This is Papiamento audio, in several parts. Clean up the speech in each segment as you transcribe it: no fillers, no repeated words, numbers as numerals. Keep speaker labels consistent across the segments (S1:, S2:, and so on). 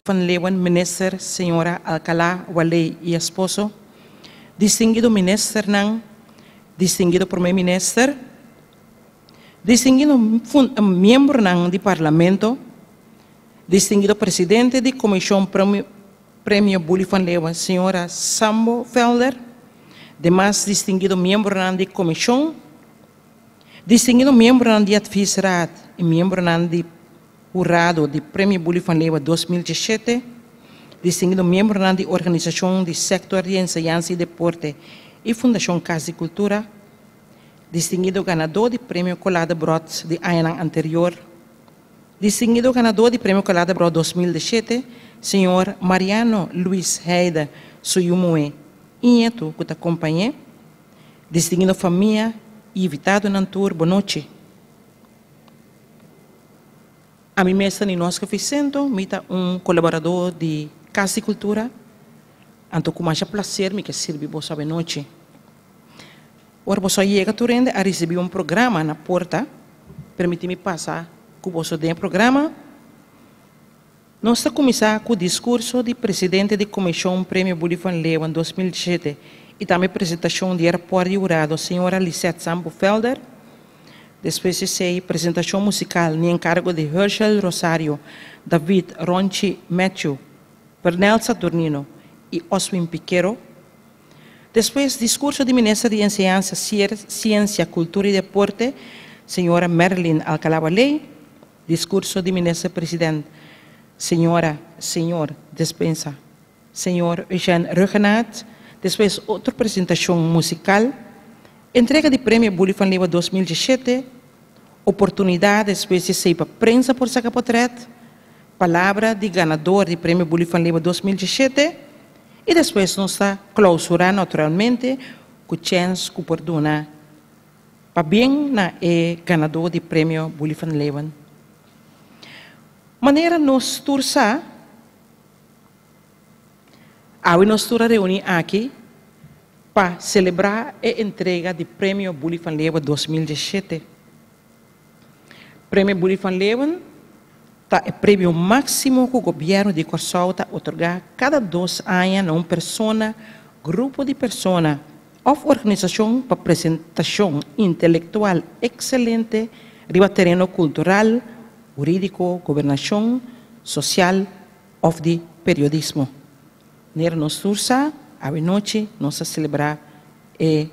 S1: Van Leeuwen, Minister Señora Alcalá Wallé y esposo, distinguido Ministernan, distinguido Prome Minister, distinguido miembronan di Parlamento, distinguido Presidente di Comision Premio Bully van Leeuwen, Señora Sambo Velder, demas distinguido miembronan di Comision, distinguido miembronan di Adviesraad y miembronan di Hurado di Premio Bully van Leeuwen 2017, distinguido miembronan di Organisacion di Sector di Enseñansa y Deporte y Fundacion Cas di Cultura, distinguido ganador di Premio Colada Brot di añanan anterior, distinguido ganador di Premio Colada Brot 2017, señor Mariano Luis Heide su yu muhé y nieto cu ta compañ'é, distinguido famia y invitadonan tur, bonochi. Ami mes ta Ninoska Vicento, mi ta un colaborador di Cas di Cultura, anto cu masha placer mi ke sirbi boso awenochi. Ora boso a yega tur hende a ricibi un programa na porta, permiti mi pasa cu boso den e programa. Nos ta cuminsa cu discurso di presidente di Comision Premio Bully van Leeuwen 2007 y tambe presentacion di e rapport di hurado señora Lisette Sambo Velder. Despues di esey presentacion musical ni encargo di Herschel Rosario, David Ronchi Matthew, Pernell Saturnino y Oswin Piquero. Despues discurso di Minister di Enseñansa, Ciencia, Cultura y Deporte, señora Marilyn Alcalá Wallé. Discurso di Minister President, señora, señor, despensa, señor Eugène Rhuggenaath, despues otro presentacion musical, entrega di premio Bully van Leeuwen 2017, oportunidad despues di esey pa prensa por saca potret, palabra di ganador di premio Bully van Leeuwen 2017 y despues nos ta clausura naturalmente cu chens cu por duna Pabien na e ganadó di Premio Bully van Leeuwen. Manera nos tur sa, awe nos tur a reuní aki pa selebrá e entrega di Premio Bully van Leeuwen 2017. Premio Bully van Leeuwen ta e premio máksimo ku gobièrnu di Kòrsou ta otorgá kada dos aña na un persona, grupo di persona òf organisashon pa presentashon intelektual ekselente riba tereno kultural, hurídiko, gobernashon, sosial òf di periodismo. Manera nos tur sa, awe nochi nos ta selebrá e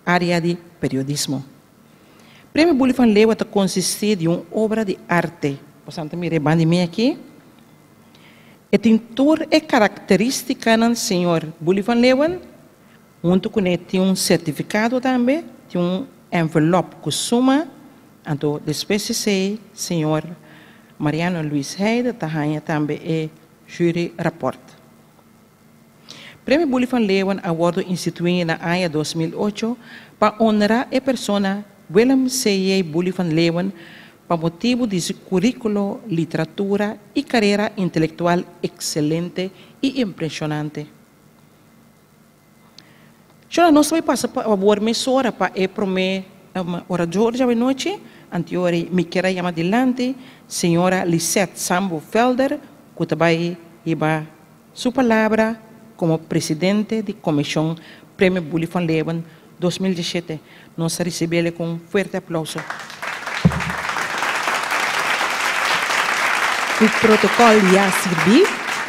S1: área di periodismo. Premio Bully van Leeuwen ta konsistí di un obra di arte. Bosan ta mira e banda di mi aki. E tin tur e karakterístikanan señor Bully van Leeuwen. Huntu kuné tin un sertifikado tambe, tin un envelòp ku suma. Anto despues di esei señor Mariano Luis Heide ta haña tambe e jury rapport. Premio Bully van Leeuwen a wordo instituí na aña 2008 pa honra e persona Willem C.J. Bully van Leeuwen pa motibu di su currículo, literatura y carera intelectual excelente y impresionante. Shona, nos ta bay pasa pa awor mesora pa e prome orador djawe nochi. Anteori mi kier a yama dilanti señora Lisette Sambo Velder cu ta bay hiba su palabra como presidente di Comision Premio Bully van Leeuwen 2017. Nos ta ricibiele cu un fuerte aplauso.
S2: Cu protocol ya sirbi,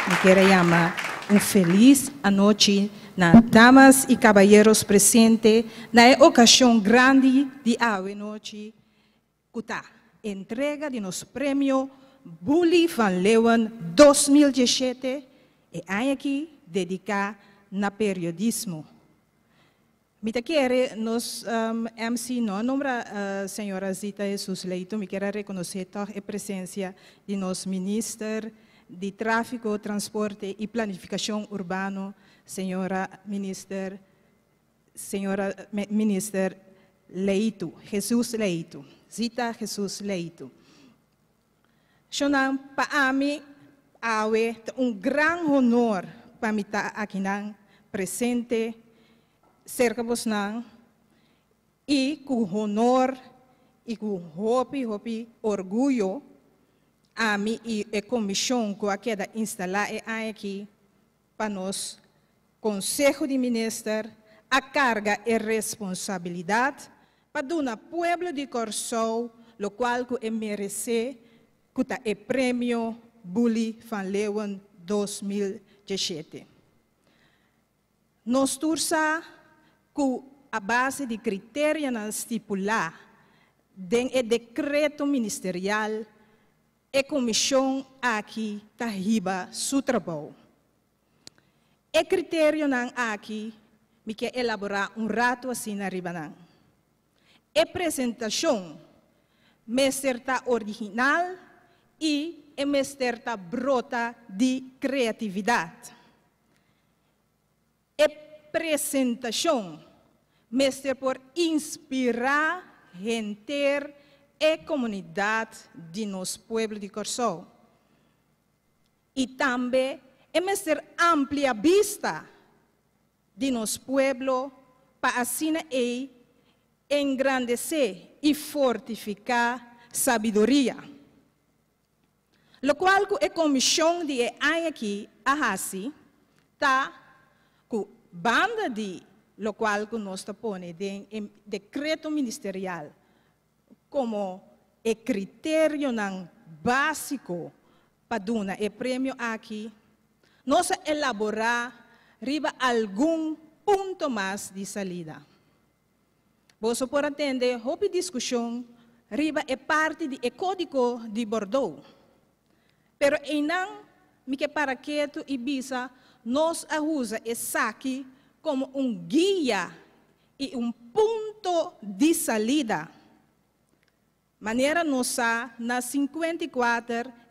S2: mi kier a yama un feliz anochi na damas y caballeros presente na e ocasion grandi di awe nochi cu ta entrega di nos premio Bully van Leeuwen 2017, e aña aki dedica na periodismo. Mi ta kere nos MC no a nombra señora Zita Jesus Leito, mi kier a reconoce toch e presencia di nos minister di Trafico, Transporte y Planificacion Urbano, señora minister, señora minister Leito, Jesus Leito, Zita Jesus Leito. Shonnan, pa ami awe ta un gran honor pa mi ta akinan presente cerca bosnan y cu honor y cu hopi hopi orguyo. Ami i e komishon ku a keda instalá e aña akí pa nos Konseho di Minister a karga e responsabilidat pa duna pueblo di Kòrsou lokual ku e meresé ku ta e Premio Bully van Leeuwen 2017. Nos tur sa ku a base di kriterianan stipulá den e dekreto ministerial e komishon aki ta hiba su trabou. E kriterionan aki mi ke elaborá un ratu asina riba nan. E presentashon mester ta original i e mester ta brota di kreatividat. E presentashon mester por inspirá henter e komunidat di nos pueblo di Kòrsou. I tambe e mester amplia bista di nos pueblo pa asina ei engrandesé i fortifiká sabiduria. Lokual ku e komishon di e aña aki a hasi ta ku banda di lokual ku nos ta pone den e dekreto ministerial komo e kriterionan básiko pa duna e premio aki, nos a elaborá riba algun punto mas di salida. Boso por a tende hopi diskushon riba e parti di e Kódigo di Bordeaux. Pero einan mi ke para ketu i bisa nos a usa esaki komo un guia i un punto di salida. Manera nos sa, na 54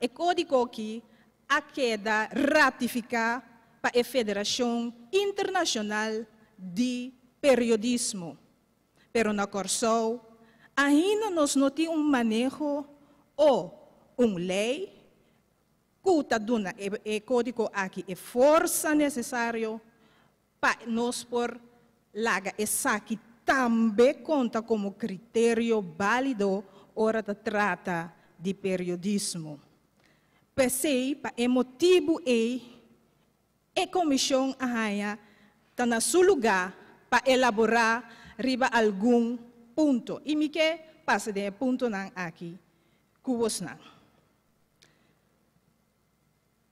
S2: e kódigo aki a keda ratifiká pa e Federashon Internashonal di Periodismo. Pero na Kòrsou ainda nos no tin un maneho o un lei ku ta duna e kódigo aki e forsa nesesario pa nos por laga esaki tambe konta komo kriterio bálido ora ta trata di periodismo. P'esei, pa e motibu ei, e komishon a haña ta na su lugá pa elaborá riba algun punto. I mi ke pasa den e puntonan aki ku bosnan.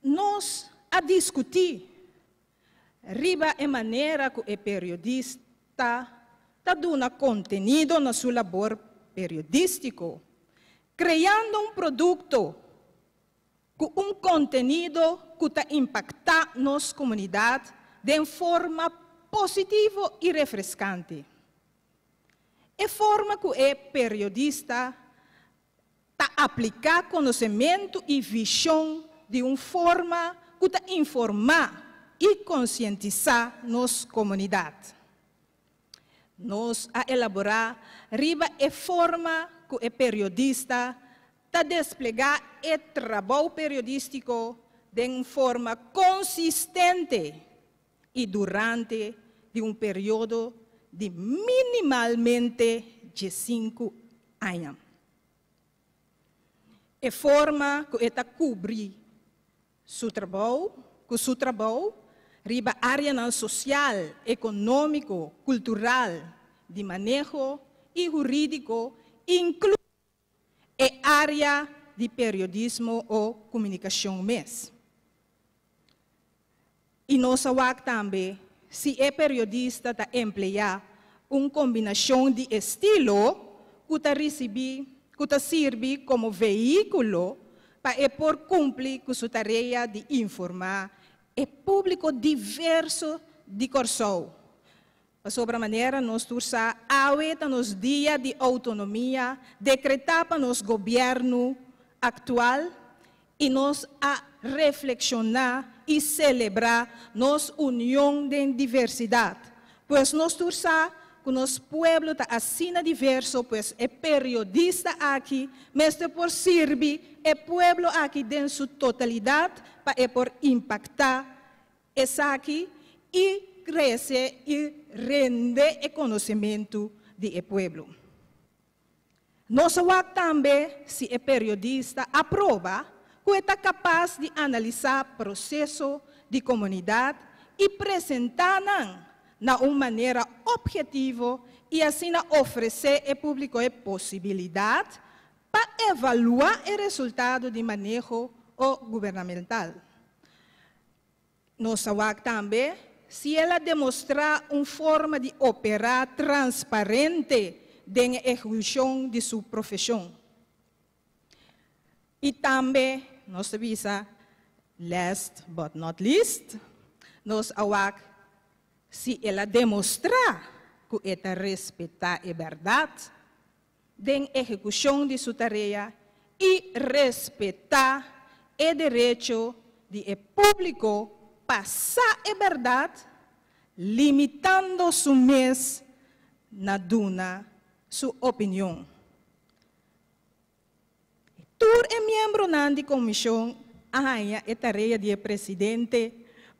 S2: Nos a diskutí riba e manera ku e periodista ta duna kontenido na su labor periodístiko, kreando un produkto ku un kontenido ku ta impaktá nos komunidat den forma positivo i refreskante. E forma ku e periodista ta apliká konosementu i vishon di un forma ku ta informá i konsientisá nos komunidat. Nos a elaborá riba e forma ku e periodista ta desplegá e trabou periodístiko den un forma konsistente i durante di un periodo di minimalmente 15 aña. E forma ku e ta kubri su trabou, ku su trabou riba áreanan sosial, ekonómiko, kultural, di maneho i hurídiko, inkluso e área di periodismo o komunikashon mes. I nos a wak tambe si e periodista ta empleá un kombinashon di estilo ku ta risibí ku ta sirbi komo vehíkulo pa e por kumpli ku su tarea di informá e públiko diverso di Kòrsou. Pasobra manera nos tur sa, awe ta nos dia di outonomia dekretá pa nos gobièrnu aktual i nos a reflekshoná i selebrá nos union den diversidat. Pues nos tur sa ku nos pueblo ta asina diverso, pues e periodista aki mester por sirbi e pueblo aki den su totalidat pa e por impaktá esaki i krese i rende e konosementu di e pueblo. Nos a wak tambe si e periodista a proba ku e ta kapas di analisá proseso di komunidat i presentá nan na un manera ophetivo i asina ofresé e públiko e posibilidat pa evaluá e resultado di maneho o gubernamental. Nos a wak tambe si el a demostrá un forma di operá transparente den e ehekushon di su profeshon. I tambe nos ta bisa, last but not least, nos a wak si el a demostrá ku e ta respetá e bèrdat den ehekushon di su tarea i respetá e derecho di e públiko pa sa e bèrdat, limitando su mes na duna su opinion. Tur e miembronan di komishon a haña e tarea di e presidente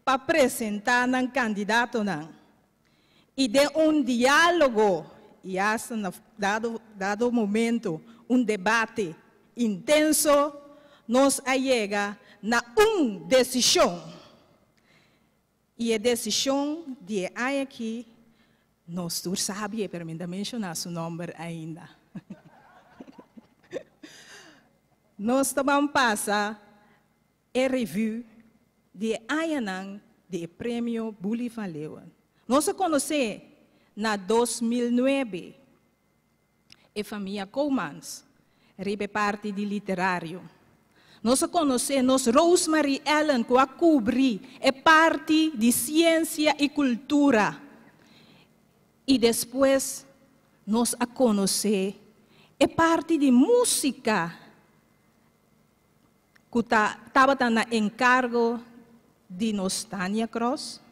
S2: pa presentá nan kandidatonan i den un diálogo i asta na dado dado momento un debate intenso nos a yega na un desishon. I e desishon di e aña aki nos tur sabi e pero mi ta menshoná su nòmber ainda. Nos ta ban pasa e review di e añanan di e premio Bully van Leeuwen. Nos a konosé na 2009 e famia Koumans riba e parti di literario. Nos a konosé nos Rosemarie Allen ku a kubri e parti di siensia i kultura. I despues nos a konosé e parti di músika ku ta tabata na enkargo di nos Tania Kross,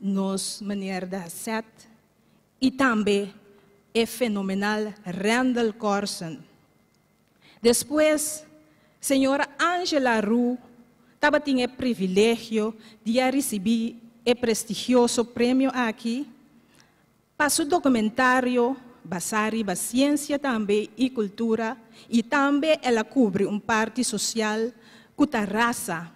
S2: nos meneer Dasset i tambe e fenomenal Randall Corsen. Despues, señora Angela Roo tabatin e privilegio di a risibí e prestigioso premio aki pa su dokumentario basá riba siensia tambe i kultura i tambe el a kubri un parti sosial ku ta rasa.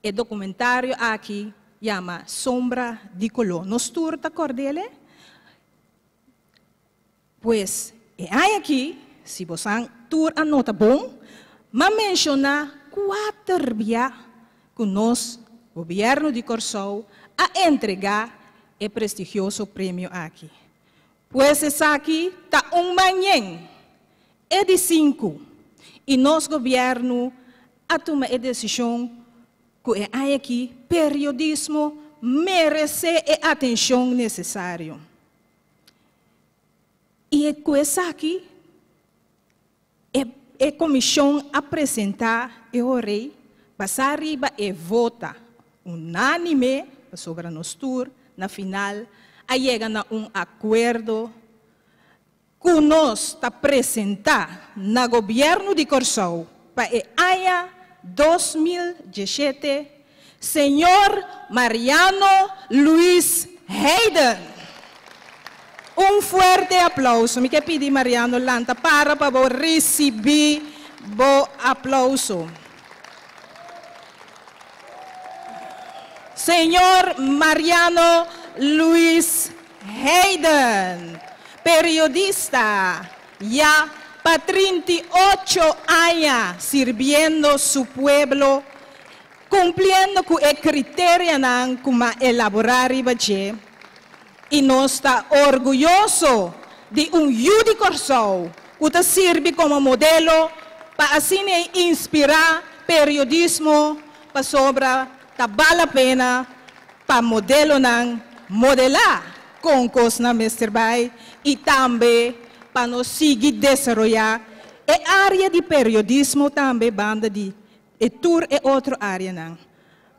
S2: E dokumentario aki yama Sombra di Koló. Nos tur ta kòrd'el e? Pues, e aña aki, si bosan tur a nota bon, m'a menshoná kuater bia ku nos Gobièrnu di Kòrsou a entregá e prestigioso premio aki. Pues esaki ta un mañen, e di sinku, i nos Gobièrnu a tuma e desishon ku e aña aki periodismo meresé e atenshon nesesario. I ku esaki e e komishon a presentá e horei basá riba e vota unánime, pasobra nos tur na final a yega na un akuerdo ku nos ta presentá na Gobièrnu di Kòrsou pa e aña 2017, señor Mariano Luis Heyden. Un fuerte aplouso. Mi ke pidi Mariano lanta para pa bo risibí bo aplouso. Señor Mariano Luis Heyden, periodista ya pa 38 aña sirbiendo su pueblo, kumpliendo ku e kriterianan ku m'a elaborá riba dje, i nos ta orguyoso di un yu di Kòrsou ku ta sirbi komo modelo pa asina e inspirá periodismo pasobra ta bal la pena pa modelonan modelá kon kosnan mester bai i tambe pa nos sigui desaroyá e área di periodismo tambe banda di e tur e otro áreanan.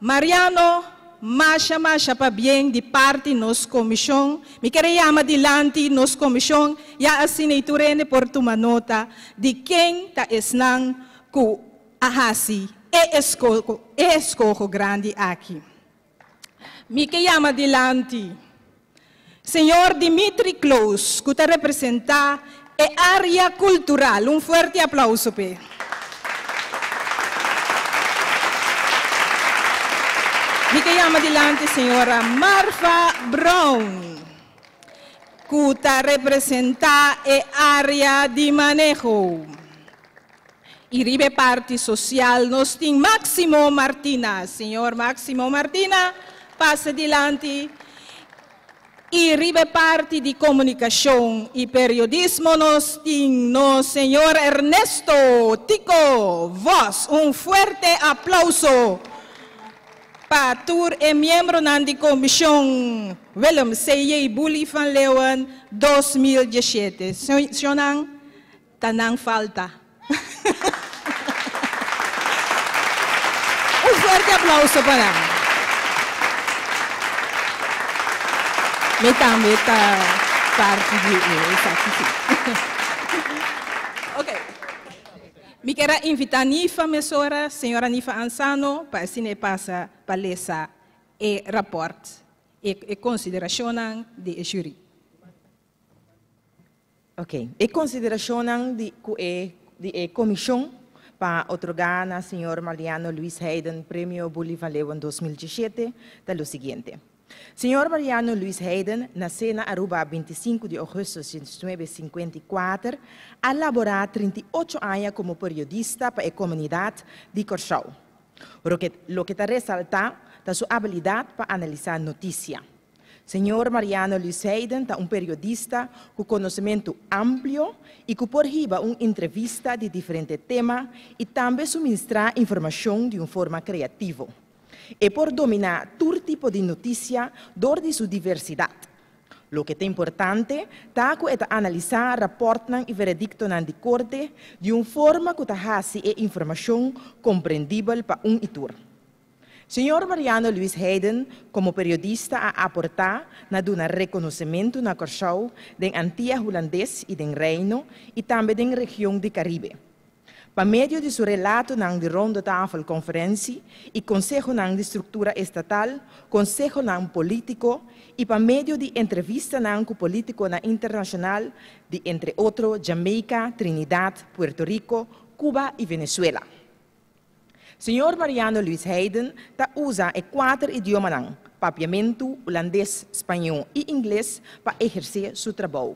S2: Mariano, masha masha pabien di parti nos komishon. Mi kere yama dilanti nos komishon ya asina i tur hende por tuma nota di ken ta esnan ku a hasi e eskoho e eskoho grandi aki. Mi ke yama dilanti señor Dimitri Kloos ku ta representá e área kultural. Un fuerte aplauso p'e. Mi ke yama dilanti señora Marfa Brown, ku ta representá e área di maneho. I riba e parti sosial nos tin Maximo Martina. Señor Maximo Martina, pasa dilanti. I riba e parti di komunikashon i periodismo nos tin nos señor Ernesto Tico Vos. Un fuerte aplauso pa tur e miembronan di komishon Willem C.J. Bully van Leeuwen 2017. Señornan, ta nan falta. Un fuerte aplauso pa nan. Mi tambe ta parti di esaki si. Ok. Mi kier a invita Nifa mesora, señora Nifa Ansano, pa asina e pasa pa lesa e raport, e consideracionnan di e jury.
S3: Ok. E konsiderashonnan di ku e di e komishon pa otorgá na señor Mariano Luis Heiden Premio Bully van Leeuwen 2017 ta lo siguiente. Señor Mariano Luis Heiden, nasé na Aruba 25 di ougùstùs 1954, a laborá 38 aña komo periodista pa e komunidat di Kòrsou. Roke loke ta resaltá ta su abilidat pa analisá notisia. Señor Mariano Luisheiden ta un periodista ku konosementu amplio i ku por hiba un entrevista di diferente tema i tambe suministrá informashon di un forma kreativo. E por dominá tur tipo di notisia dor di su diversidat. Loke ta importante ta ku e ta analisá rapòrtnan i verediktonan di korte di un forma ku ta hasi e informashon komprendibel pa un i tur. Señor Mariano Luis Heiden komo periodista a aportá na duna rekonosementu na Kòrsou den Antia Hulandes i den Reino i tambe den region di Karibe. Pa medio di su relatonan di rondetafelconferentie i konsehonan di struktura estatal, konsehonan polítiko i pa medio di entrevistanan ku polítikonan internashonal di entre otro Jamaica, Trinidad, Puerto Rico, Cuba i Venezuela. Señor Mariano Luis Heiden ta usa e kuater idiomanan, papiamentu, hulandes, spañó i ingles, pa ehersé su trabou.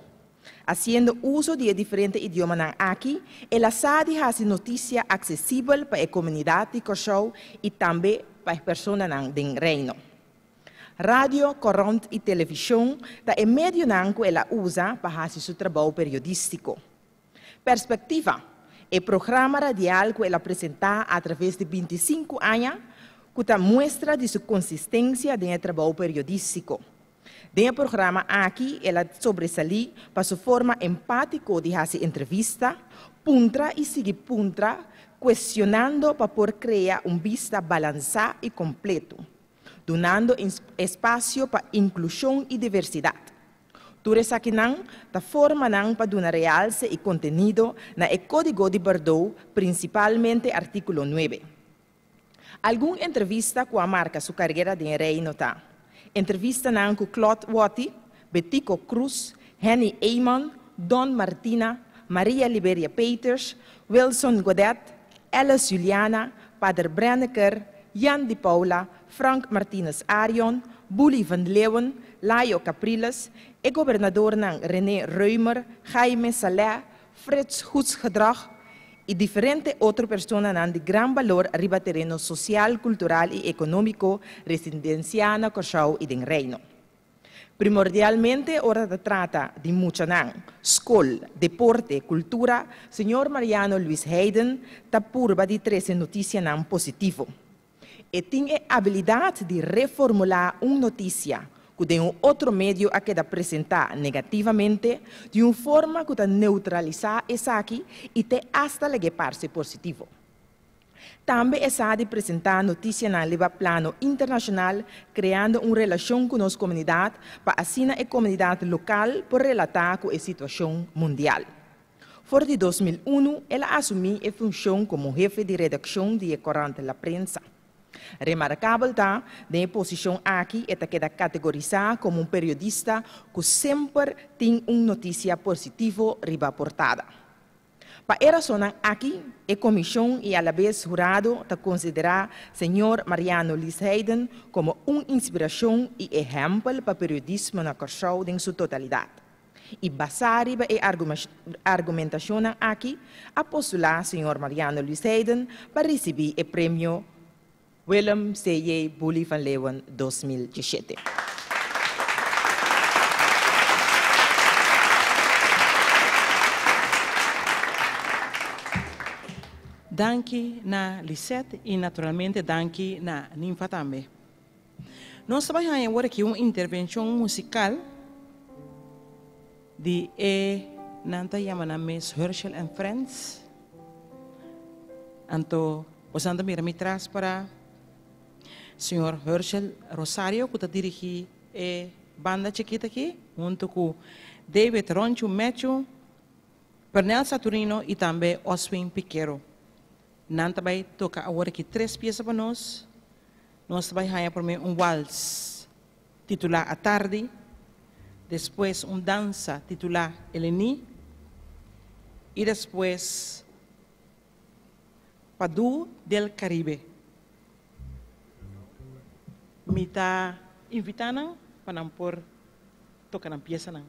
S3: Hasiendo uso di e diferente idiomanan aki, el a sa di hasi notisia aksesibel pa e komunidat di Kòrsou i tambe pa e personanan den Reino. Radio, korant i televishon ta e medionan ku el a usa pa hasi su trabou periodístiko. Perspectiva, e programa radial ku el a presentá atraves di 25 aña, ku ta muestra di su konsistensia den e trabou periodístiko. Den e programa aki el a sobresalí pa su forma empátiko di hasi entrevista, puntra i sigui puntra, kuestionando pa por krea un bista balansá i kompleto, dunando espasio pa inklushon i diversidat. Tur esakinan ta formanan pa duna realse i kontenido na e Kódigo di Bordeaux, prinsipalmente artíkulo 9. Algun entrevista ku a marka su karera den Reino ta entrevistanan ku Claude Wathey, Betico Croes, Henny Eman, Don Martina, Maria Liberia Peters, Wilson Godet, Alice Juliana, Pader Brenneker, Jan Di Paula, Frank Martinus Arion, Bully van Leeuwen, Layo Capriles, e gobernadornan René Römer, Jaime Saleh, Frits Goedsgedrag i diferente otro personanan di gran balor riba tereno sosial, kultural i ekonómiko residensiá na Kòrsou i den Reino. Primordialmente ora ta trata di muchanan, skol, deporte, kultura, señor Mariano Luis Heiden ta purba di trese notisianan positivo. E tin e abilidat di reformulá un notisia ku den un otro medio a keda presentá negativamente di un forma ku ta neutralisá esaki i te asta lag'é parse positivo. Tambe e sa di presentá notisianan riba plano internashonal kreando un relashon ku nos komunidat pa asina e komunidat lokal por relatá ku e situashon mundial. For di 2001 el a asumí e funshon komo hefe di redakshon di e korant La Prensa. Remarkabel ta, den e posishon aki e ta keda kategorisá komo un periodista ku semper tin un notisia positivo riba portada. Pa e rasonnan aki, e komishon i alabes hurado ta konsiderá señor Mariano Luis Heiden komo un inspirashon i ehèmpel pa periodismo na Kòrsou den su totalidat. I basá riba e argumentashonnan aki, a postulá señor Mariano Luis Heiden pa risibí e premio Willem C.J. Bully van Leeuwen 2017.
S1: Danki na Lisette i naturalmente danki na Ninfa tambe. Nos ta bai haña awor aki un intervenshon musikal di e nan ta yama nan mes Herschel and Friends. Anto bosan ta mira mi tras para señor Herschel Rosario ku ta dirigí e banda chikit aki huntu ku David Ronchu Mechu, Pernell Saturnino i tambe Oswin Piquero. Nan ta bai toka awor aki tres piesa pa nos. Nos ta bai haña promé un wals titulá Atardi, despues un dansa titulá Elení i despues Padu del Caribe. Mi ta invitá nan pa nan por toka nan piesanan.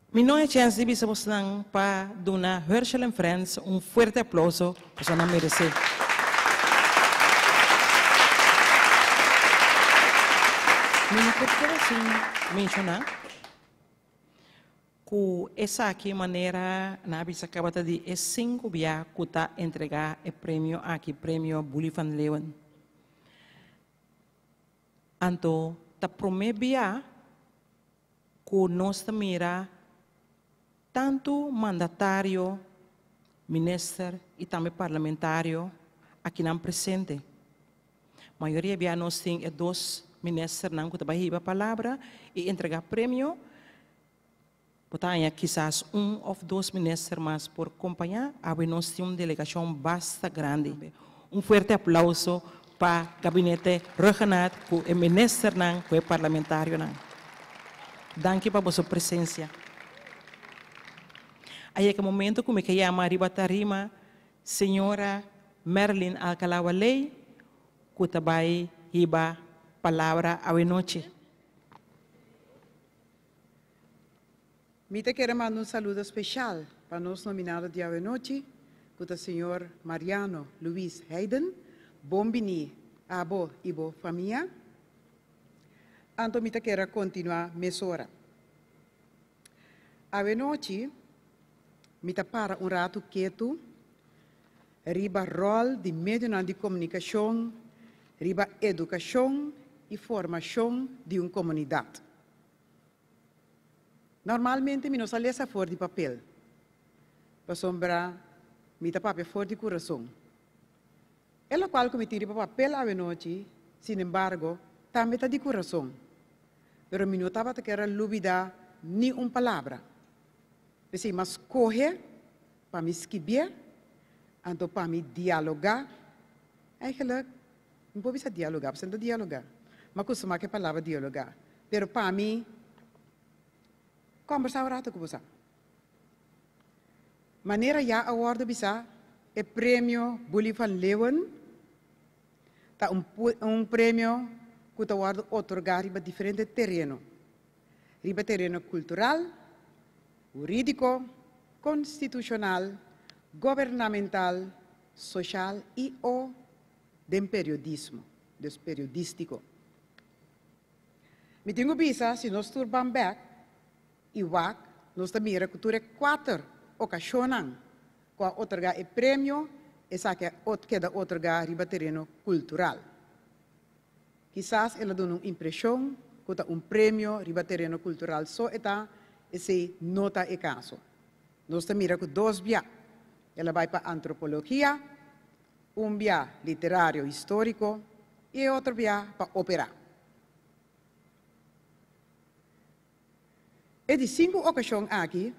S1: Mi no e chèns di bisa bosnan pa duna Herschel and Friends un fuerte aplouso pasobra nan meresé. Mi no por keda sin menshoná ku esaki manera nan a bisa kaba ta di e sinku bia ku ta entregá e premio aki, Premio Bully van Leeuwen. Anto ta promé bia ku nos ta mira tantu mandatario, minister i tambe parlamentario akinan presente. Mayoria bia nos tin e dos ministernan ku ta bai hiba palabra i entregá premio. Bo ta haña kisas un òf dos minister mas por kompañá. Awe nos tin un delegashon basta grandi. Un fuerte aplauso pa Gabinete Rhuggenaath ku e ministernan ku e parlamentarionan. Danki pa boso presensia. A yega momento ku mi ke yama riba tarima señora Merlin Alcalá-Wallé ku ta bai hiba palabra awe nochi.
S4: Mi ta kere manda un saludo speshal pa nos nominado di awenochi, ku ta señor Mariano Luis Heiden. Bon bini abo i bo famia. Anto mi ta kere a kontinuá mesora. Awenochi mi ta para un ratu ketu riba ròl di medionan di komunikashon riba edukashon i formashon di un komunidat. Normalmente mi no sa lesa for di papel, pasobra mi ta papia for di kurason. E lokual ku mi tin riba papel awenochi, sinembargo, tambe ta di kurason. Pero mi no tabata kier a lubidá ni un palabra. P'esei m'a skohe pa mi skibié, anto pa mi dialogá. Eigenlijk, Mi por bisa dialogá, pasobra no ta dialogá. Mi a kustumá ku e palabra dialogá. Pero pa mi, kòmbersá un ratu ku bo sa. Manera ya a wòrdu bisá, e premio Bully van Leeuwen ta un un premio ku ta wòrdu otorgá riba diferente tereno. Riba tereno kultural, hurídiko, konstitushonal, gobernamental, soshal i o den periodismo, dus periodístiko. Mi tin ku bisa si nos tur ban bèk i wak nos ta mira ku tur e kuater okashonnan ku a otorgá e premio esaki a keda otorgá riba tereno kultural. Kisas el a duna un impreshon ku ta un premio riba tereno kultural so e ta, esei no ta e kaso. Nos ta mira ku dos bia el a bai pa antropologia, Un bia literario historico y e otro bia pa opera. E di sinku ocasion aki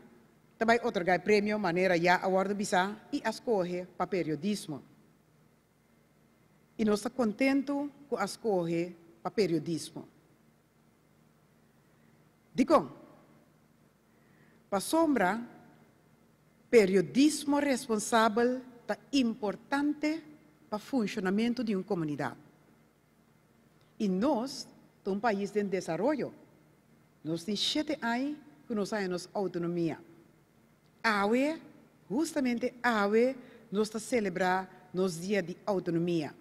S4: ta bay otorga e premio manera ya a wordo bisa y a scoge pa periodismo. Y nos ta contento cu a scoge pa periodismo. Dicon? Pasobra periodismo responsabel ta importante pa funshonamentu di un komunidat. I nos ta un pais den desaroyo. Nos tin shete aña ku nos haña nos outonomia. Awe, hustamente awe, nos ta selebrá nos dia di outonomia.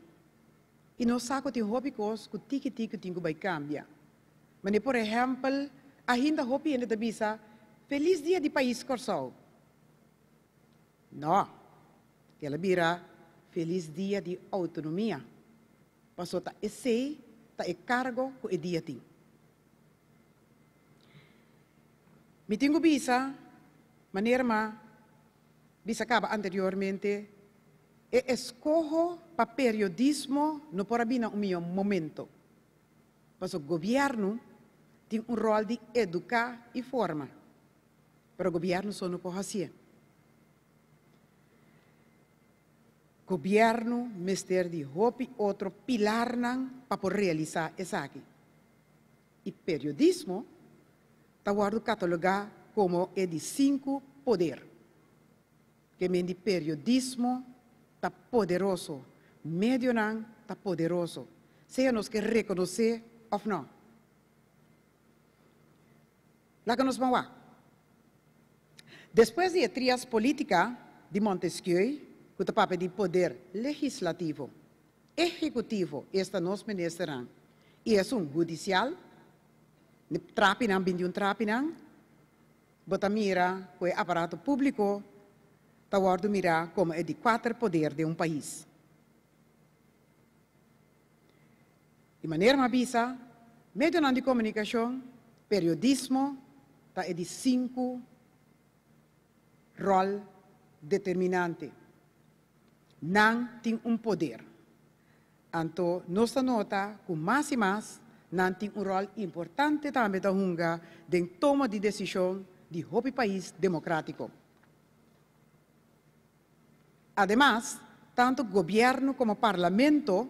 S4: I nos sa ku tin hopi kos ku tiki tiki tin ku bai kambia. Manera por ehèmpel, ahinda hopi hende ta bisa, Felis Dia di Pais Kòrsou. Nò, el a bira Felis Dia di Outonomia, pasobra ta esei ta e kargo ku e dia tin. Mi tin ku bisa, manera m'a bisa kaba anteriormente, e eskoho pa periodismo no por a bini na un mihó momento. Pasobra gobièrnu tin un ròl di eduká i forma, pero gobièrnu so no por hasié. Gobièrnu mester di hopi otro pilarnan pa por realisá esaki. I periodismo ta wòrdu katalogá komo e di sinku poder. Ke men di periodismo ta poderoso, medionan ta poderoso, sea nos ke rekonosé òf nò. Laga nos ban wak. Despues di e trias politica di Montesquieu, ku ta papia di poder legislativo, ehekutivo, esta nos ministernan, i esun hudisial, trapinan 21 trapinan, bo ta mira ku e aparato públiko ta wòrdu mirá komo e di kuater poder den un pais. Di manera m'a bisa, medionan di komunikashon, periodismo, ta e di sinku ròl determinante. Nan tin un poder. Anto nos ta nota ku mas i mas nan tin un ròl importante tambe ta hunga den toma di desishon di hopi pais demokrátiko. Ademas, tantu gobièrnu komo parlamento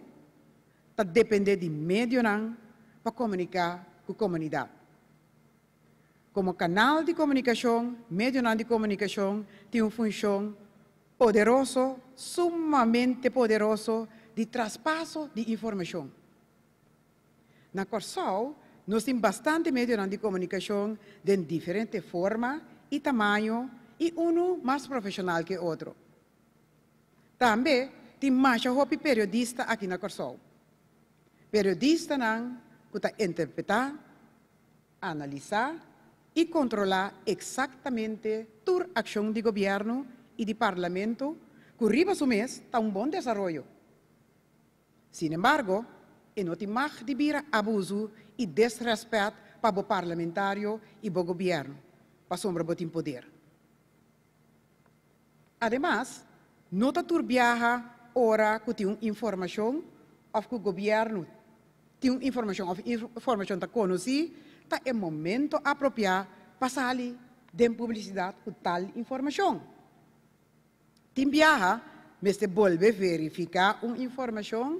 S4: ta dependé di medionan pa komuniká ku komunidat. Komo kanal di komunikashon, medionan di komunikashon tin un funshon poderoso, sumamente poderoso, di traspaso di informashon. Na Kòrsou nos tin bastante medionan di komunikashon den diferente forma i tamaño i unu mas profeshonal ke otro. Tambe tin masha hopi periodista aki na Kòrsou. Periodistanan ku ta interpretá, analisá i kontrolá eksaktamente tur akshon di gobièrnu i di parlamento ku riba su mes ta un bon desaroyo. Sin embargo, e no tin mag di bira abusu i desrèspèt pa bo parlamentario i bo gobièrnu, pasobra bo tin poder. Ademas, no ta tur biaha ora ku tin un informashon òf ku gobièrnu tin un informashon òf informashon ta konosí, ta e momento apropiá pa sali den publisidat ku tal informashon. Tin biaha mester bolbe verifiká un informashon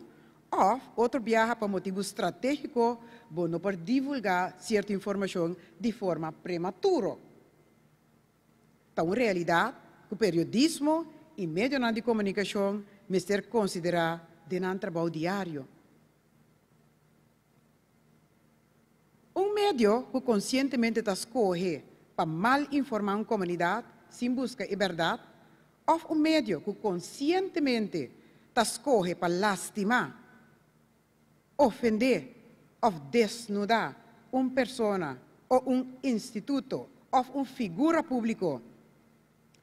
S4: òf otro biaha pa motibu stratégiko bo no por divulgá sierto informashon di forma prematuro. Ta un realidat ku periodismo i medionan di komunikashon mester konsiderá den nan trabou diario. Un medio ku konsientemente ta skohe pa mal informá un komunidat sin buska e bèrdat òf un medio ku konsientemente ta skohe pa lastimá, ofendé òf desnudá un persona o un instituto òf un figura públiko,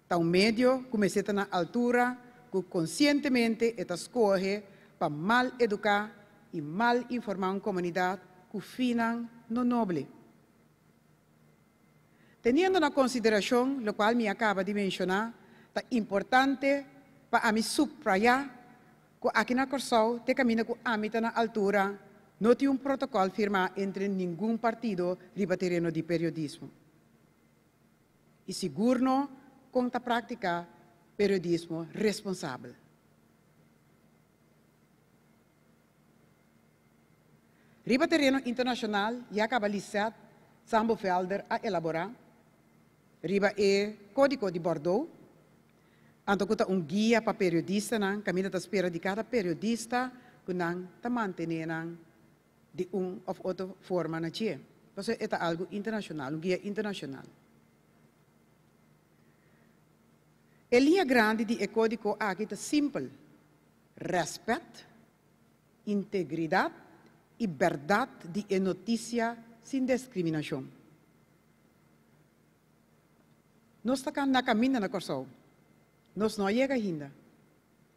S4: ta un medio ku mester ta na altura ku konsientemente e ta skohe pa mal eduká i mal informá un komunidat ku finnan no noble. Teniendo na konsiderashon lokual mi a kaba di menshoná, ta importante pa ami suprayá ku aki na Kòrsou te kaminda ku ami ta na altura no tin un protokòl firmá entre ningun partido riba tereno di periodismo. I sigur no kon ta praktiká periodismo responsabel. Riba tereno internashonal ya kaba Lisette Sambo-Velder a elaborá riba e Kódigo di Bordeaux, anto ku ta un guia pa periodistanan kaminda ta spera di kada periodista ku nan ta mantené nan di un òf otro forma na dje. Pasobra e ta algu internashonal, un guia internashonal. E liña grandi di e kódigo aki ta simpel, rèspèt, integridat i bèrdat di e notisia sin deskriminashon. Nos ta na kaminda na Kòrsou. Nos no a yega ainda.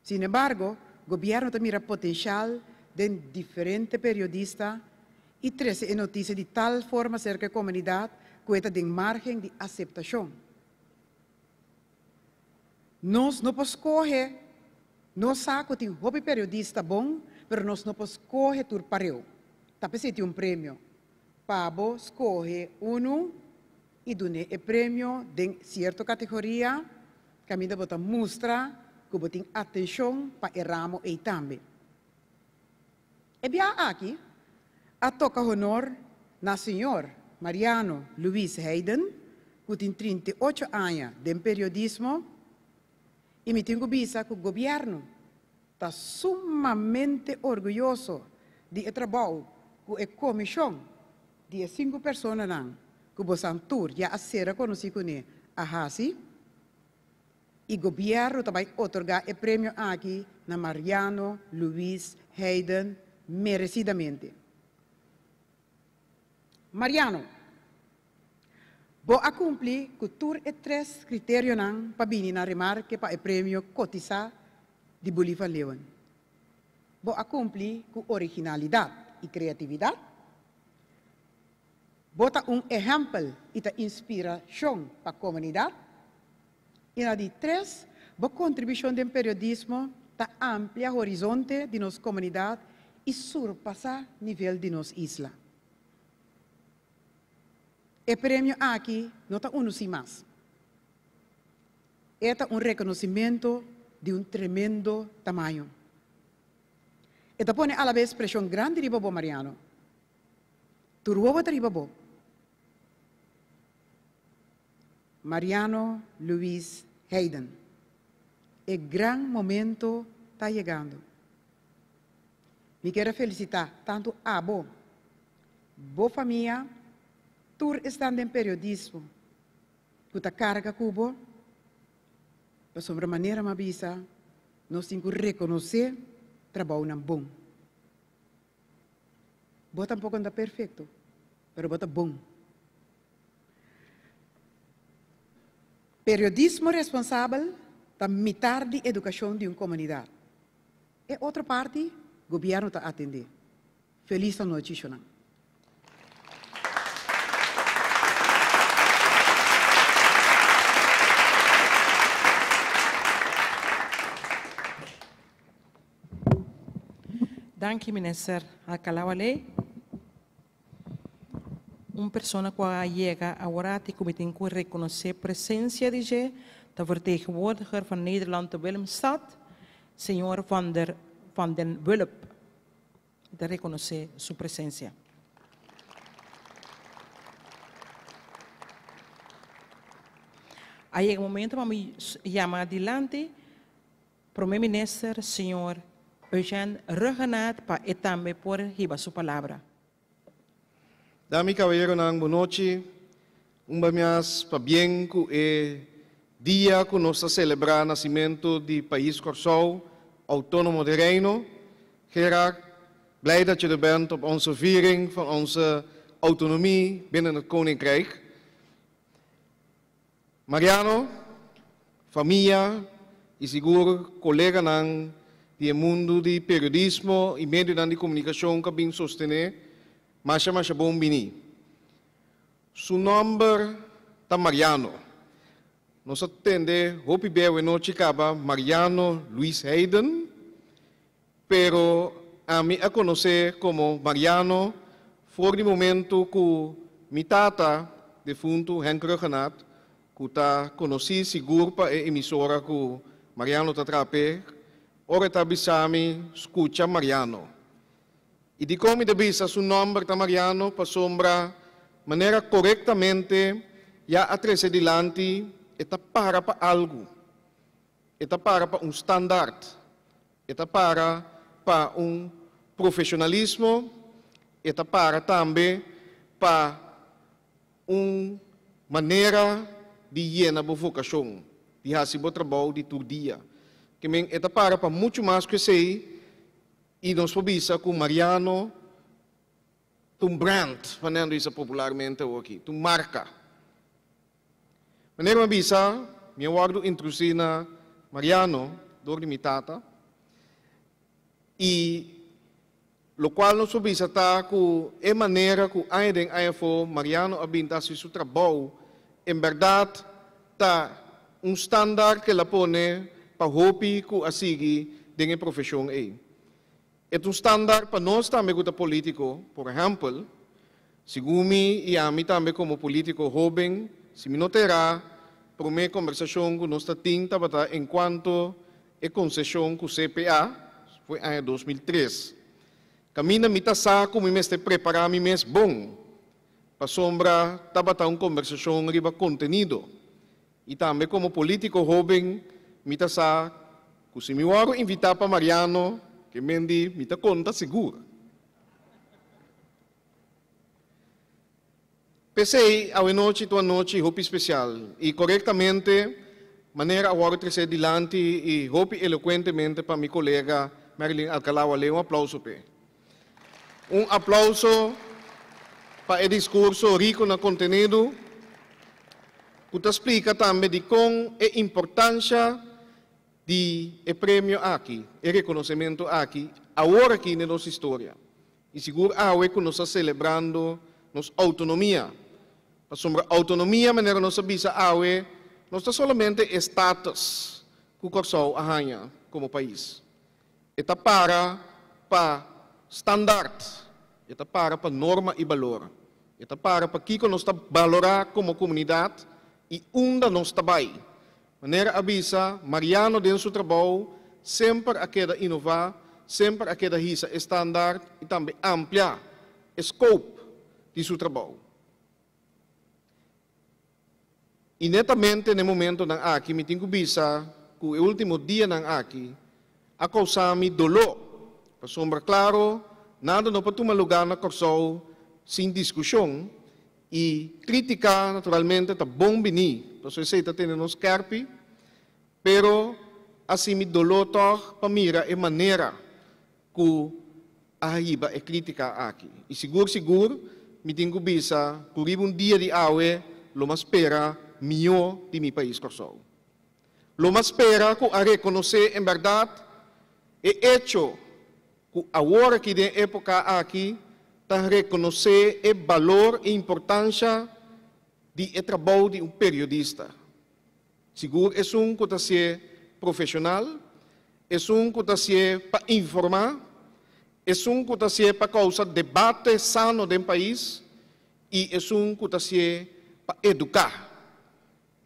S4: Sin embargo, gobièrnu ta mira potenshal den diferente periodista i trese e notisia di tal forma serka e komunidat ku e ta den márgen di aseptashon. Nos no por skohe, nos sa ku tin hopi periodista bon, pero nos no por skohe tur pareu. Ta p'esei tin un premio, pa bo skohe unu i dun'é e premio den sierto kategoria kaminda bo ta mustra ku bo tin atenshon pa e ramo ei tambe. E biaha aki a toka honor na señor Mariano Luis Heiden ku tin 38 aña den periodismo i mi tin ku bisa ku gobièrnu ta sumamente orguyoso di e trabou ku e komishon di e sinku personanan ku bosan tur ya a sera konosí kuné a hasi. I gobièrnu ta bai otorgá e premio aki na Mariano Luis Heyden meresidamente. Mariano, bo a kumpli ku tur e tres kriterionan pa bini na remarke pa e premio kotisá di Buli van Leeuwen. Bo a kumpli ku originalidat i kreatividat. Bo ta un ehèmpel i ta inspirashon pa komunidat. I na di tres, bo kontribushon den periodismo ta amplia horizonte di nos komunidat i surpasá nivel di nos isla. E premio aki no ta unu sin mas. E ta un rekonosimentu di un tremendo tamaño. E ta pone alabes preshon grandi riba bo, Mariano. Tur wowo ta riba bo. Mariano Luis Heyden. E gran momento ta yegando. Mi kier a felicita tanto abo, bo famia, tur esnan den periodismo cu ta carga cu bo, pasobra manera mi a bisa, nos tin cu reconoce trabounan bon. Bo tampoco no ta perfecto, pero bo ta bon. Periodismo responsabel ta mitar di edukashon di un komunidat. E otro parti gobièrnu ta atendé. Felis anochi shonan.
S1: Danki Minister Alcalá-Wallé. Un persona ku a yega aworati ku mi tin ku rekonosé presensia di dje ta vertegenwoordiger van Nederland te Willemstad, señor Van der van den Wulp. Mi ta rekonosé su presensia. A yega momento pa mi yama dilanti Prome Minister señor Eugène Rhuggenaath pa e tambe por hiba su palabra.
S5: Dami caballeronan bon nochi. Un bamias pabien cu e dia cu nos ta celebra nacimento di Pais Corsou Autonomo di Reino. Gerard, blij dat je er bent op onze viering van onze autonomie binnen het Koninkrijk. Mariano, famia i sigur koleganan di e mundu di periodismo i medionan di komunikashon ku a bin sostené, masha masha bon bini. Su nòmber ta Mariano. Nos a tende hopi bia awenochi kaba Mariano Luis Heyden, pero ami a konosé komo Mariano for di momentu ku mi tata, defuntu Henk Rhuggenaath, ku ta konosí sigur pa e emisora ku Mariano ta traha p'e, ora e ta bisa mi skucha Mariano. I dikon mi ta bisa su nòmber ta Mariano? Pasobra manera korektamente ya a trese dilanti e ta para pa algu. E ta para pa un standaard, e ta para pa un profesionalismo, e ta para tambe pa un manera di yena bo vocacion, di haci bo trabou di tur dia. Ke men e ta para pa mucho mas ku esei i nos por bisa ku Mariano ta un brand, manera nan ta bisa popularmente awoki, ta un marca. Manera mi a bisa, mi a wòrdu intrusí na Mariano dor di mi tata, i lokual nos por bisa ta ku e manera ku aña den aña afó Mariano a bin ta hasi su trabou, en bèrdat ta un standaard ku el a pone pa hopi ku a sigui den e profeshon ei. E ta un standaard pa nos tambe ku ta polítiko, por ehèmpel, segun mi i ami tambe komo polítiko hóben, si mi no ta erá, promé kombersashon ku nos ta tin tabata enkuanto e konseshon ku CPA, foi aña 2003. Kaminda mi ta sa ku mi mester prepará mi mes bon, pasobra tabata un kombersashon riba kontenido. I tambe komo polítiko hóben mi ta sa ku si mi wòrdu invitá pa Mariano ke men di mi ta konta sigur. P'esei awenochi ta un anochi hopi spesial i korektamente. manera a wòrdu tresé dilanti i hopi elokuentemente pa mi kolega Marilyn Alcalá-Wallé. Un aplauso p'e. Un aplauso pa e diskurso riku na kontenido ku ta splika tambe dikon e importansha di e premio aki, e rekonosementu aki, awor aki den nos historia. I sigur awe ku nos ta selebrando nos outonomia. Pasobra outonomia, manera nos a bisa awe, no ta solamente e status ku Kòrsou a haña komo pais. E ta para pa standaard, e ta para pa norma i balor. E ta para pa kiko nos ta balorá komo komunidat i unda nos ta bai. Manera a bisa, Mariano den su trabou semper a keda inová, semper a keda hisa e standaard i tambe amplia e scope di su trabou. I netamente na e momentonan aki mi tin ku bisa ku e último dianan aki a kousa mi doló, pasobra klaro nada no por tuma lugá na Kòrsou sin diskushon i krítika naturalmente ta bon biní, pasobra esei ta tene nos skèrpi, pero a hasi mi doló tòg pa mira e manera ku a hiba e krítika aki. I sigur sigur mi tin ku bisa ku riba un dia di awe lo mas spera mihó di mi pais Kòrsou. Lo mas spera ku a rekonosé en bèrdat e echo ku awor aki den e époka aki ta rekonosé e balor i importansha di e trabou di un periodista. Sigur esun ku ta hasié profeshonal, esun ku ta hasié pa informá, esun ku ta hasié pa kousa debate sano den pais i esun ku ta hasié pa eduká.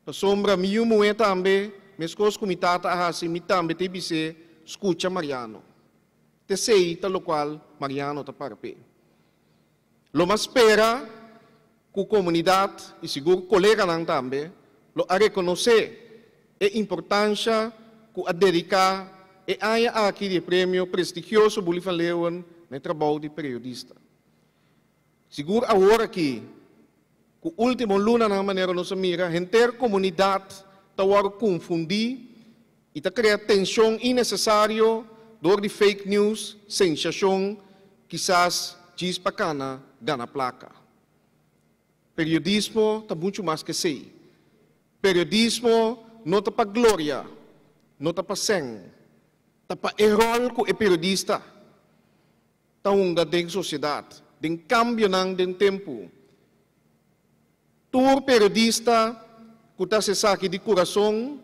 S5: Pasobra mi yu muhé tambe, meskos ku mi tata a hasi, mi tambe ta bis'é, Skucha Mariano. T'esei ta lokual Mariano ta para p'e. Lo mas spera ku komunidat i sigur koleganan tambe lo a rekonosé e importansha ku a dediká e aña aki di e premio prestigioso Bully van Leeuwen na e trabou di periodista. Sigur awor aki ku último lunanan manera nos a mira henter komunidat ta wòrdu konfundí i ta krea tenshon innesesario dor di fake news, sensashon, kisas djis pa kana gana plaka. Periodismo ta muchu mas ke esei. Periodismo no ta pa gloria, no ta pa sèn, ta pa e ròl ku e periodista ta hunga den sosiedat, den kambionan den tempu. Tur periodista ku ta hasi esaki di kurason,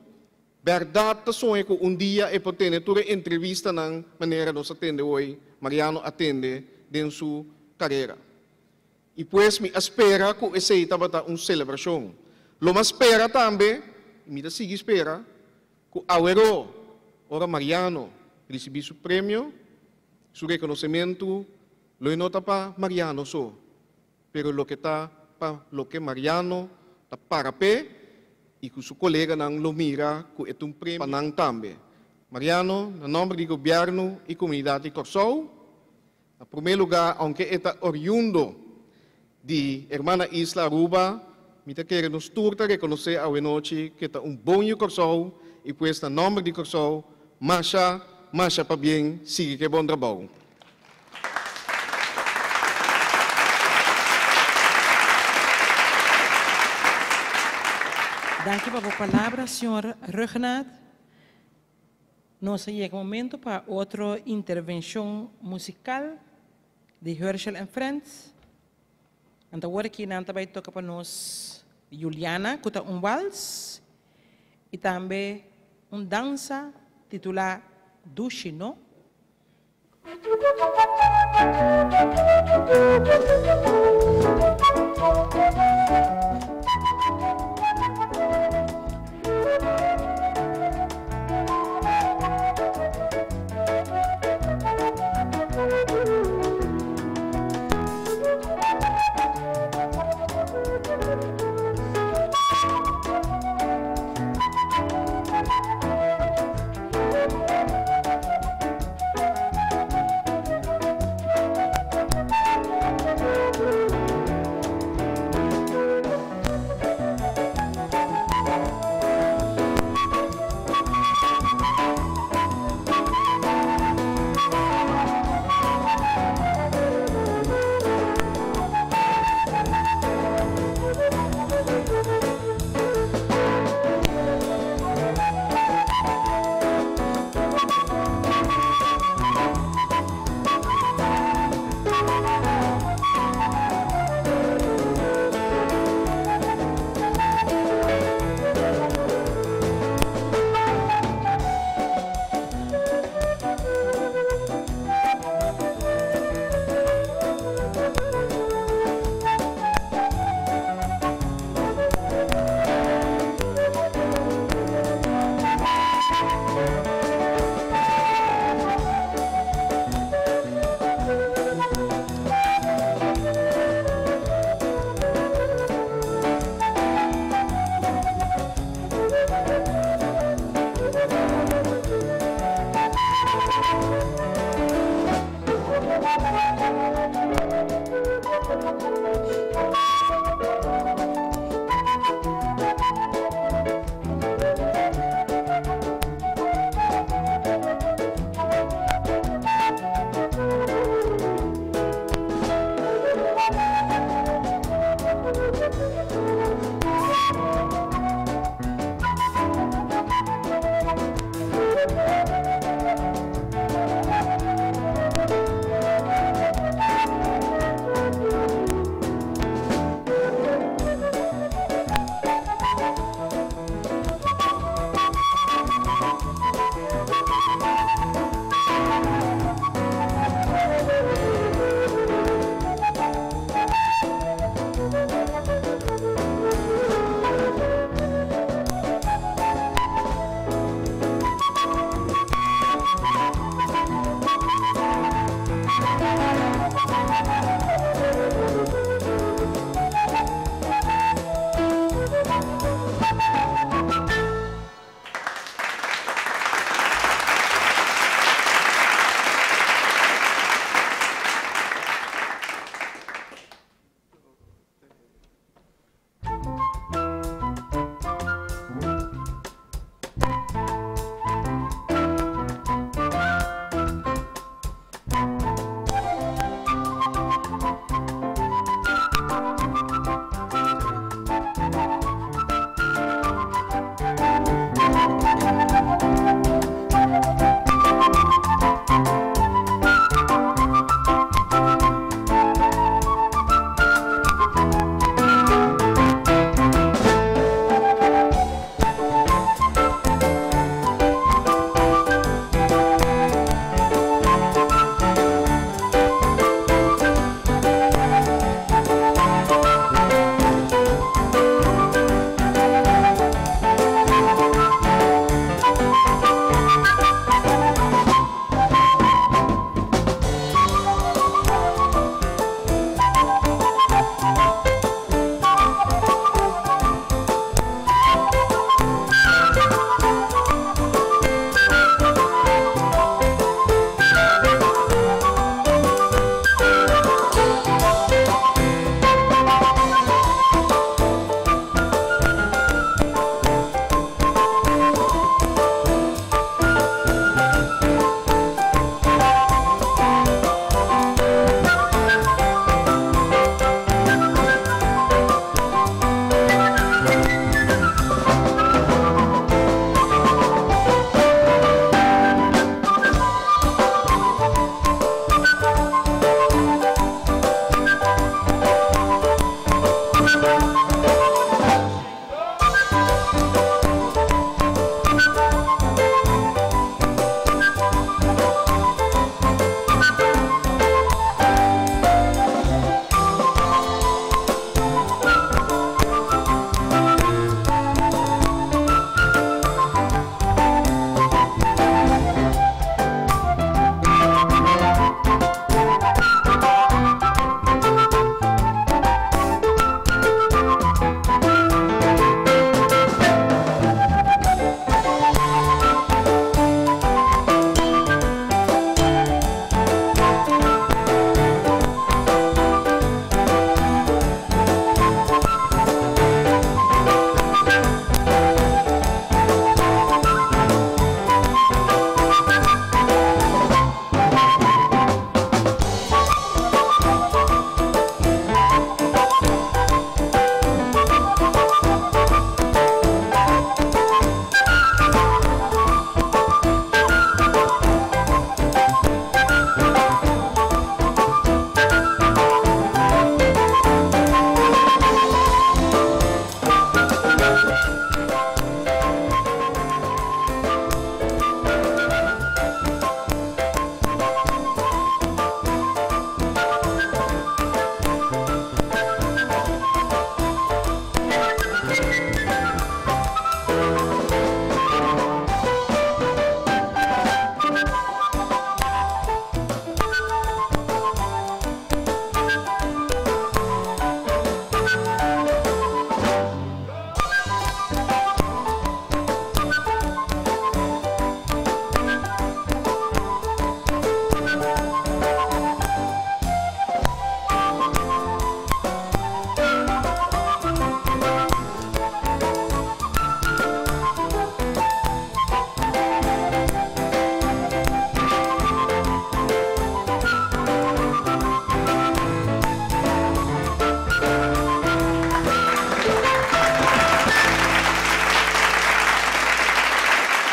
S5: bèrdat ta soña ku un dia e por tene tur e entrevistanan manera nos a tende hoy Mariano a tende den su karera. I pues mi a spera ku esei tabata un selebrashon. Lo mi a spera tambe, i mi ta sigui spera, ku aweró ora Mariano risibí su premio, su rekonosementu, lo e no ta pa Mariano so, Pero loke ta pa loke Mariano ta para p'e i ku su koleganan lo mira ku e ta un premio pa nan tambe. Mariano, na nòmber di gobièrnu i komunidat di Kòrsou, na promé lugá ounke e ta oriundo di hermana isla Aruba, mi ta kere nos tur ta rekonosé awenochi ku e ta un bon yu Kòrsou i pues na nòmber di Kòrsou, masha, masha pabien, sigui ku e bon trabou.
S1: Danki pa bo palabra, señor Ruggenaath. Nos a yega momento pa otro intervencion musical di Herschel and Friends. Anto awor aki nan ta bay toca pa nos Juliana, cu ta un wals, y tambe un dansa titula Dushi No.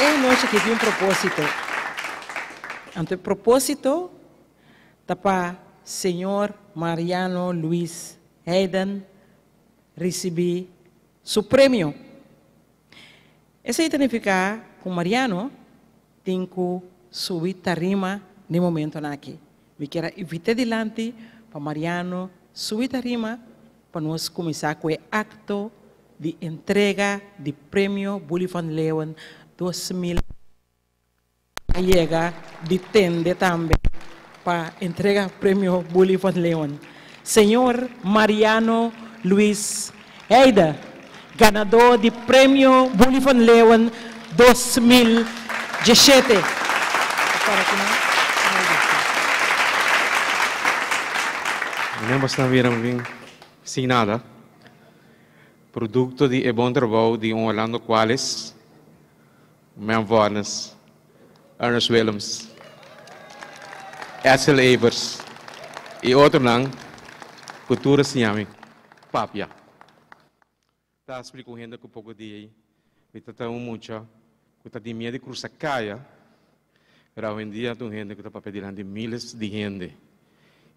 S1: E anochi aki tin un propósito. Anto e propósito ta pa señor Mariano Luis Heyden risibí su premio. Esei ta nifiká ku Mariano tin ku subi tarima den momentonan aki. Mi kier a invit'é dilanti pa Mariano subi tarima pa nos kuminsá ku e akto di entrega di Premio Bully van Leeuwen 2000. A yega di tende tambe pa entrega Premio Bully van Leeuwen Señor Mariano Luis Heide, ganadó di Premio Bully van Leeuwen 2017.
S6: Meneer bosnan bira bin sin nada. Producto di e bon trabou di un Orlando Cuales, Mem Vornes, Ernest Willems, Edsel Evers y otronan cu tur a siña mi papia. Ta splica un hende cu poco dia ei mi ta ta un mucha cu ta di miedo di crusa caya, pero awendia ta un hende cu ta papia dilanti miles di hende.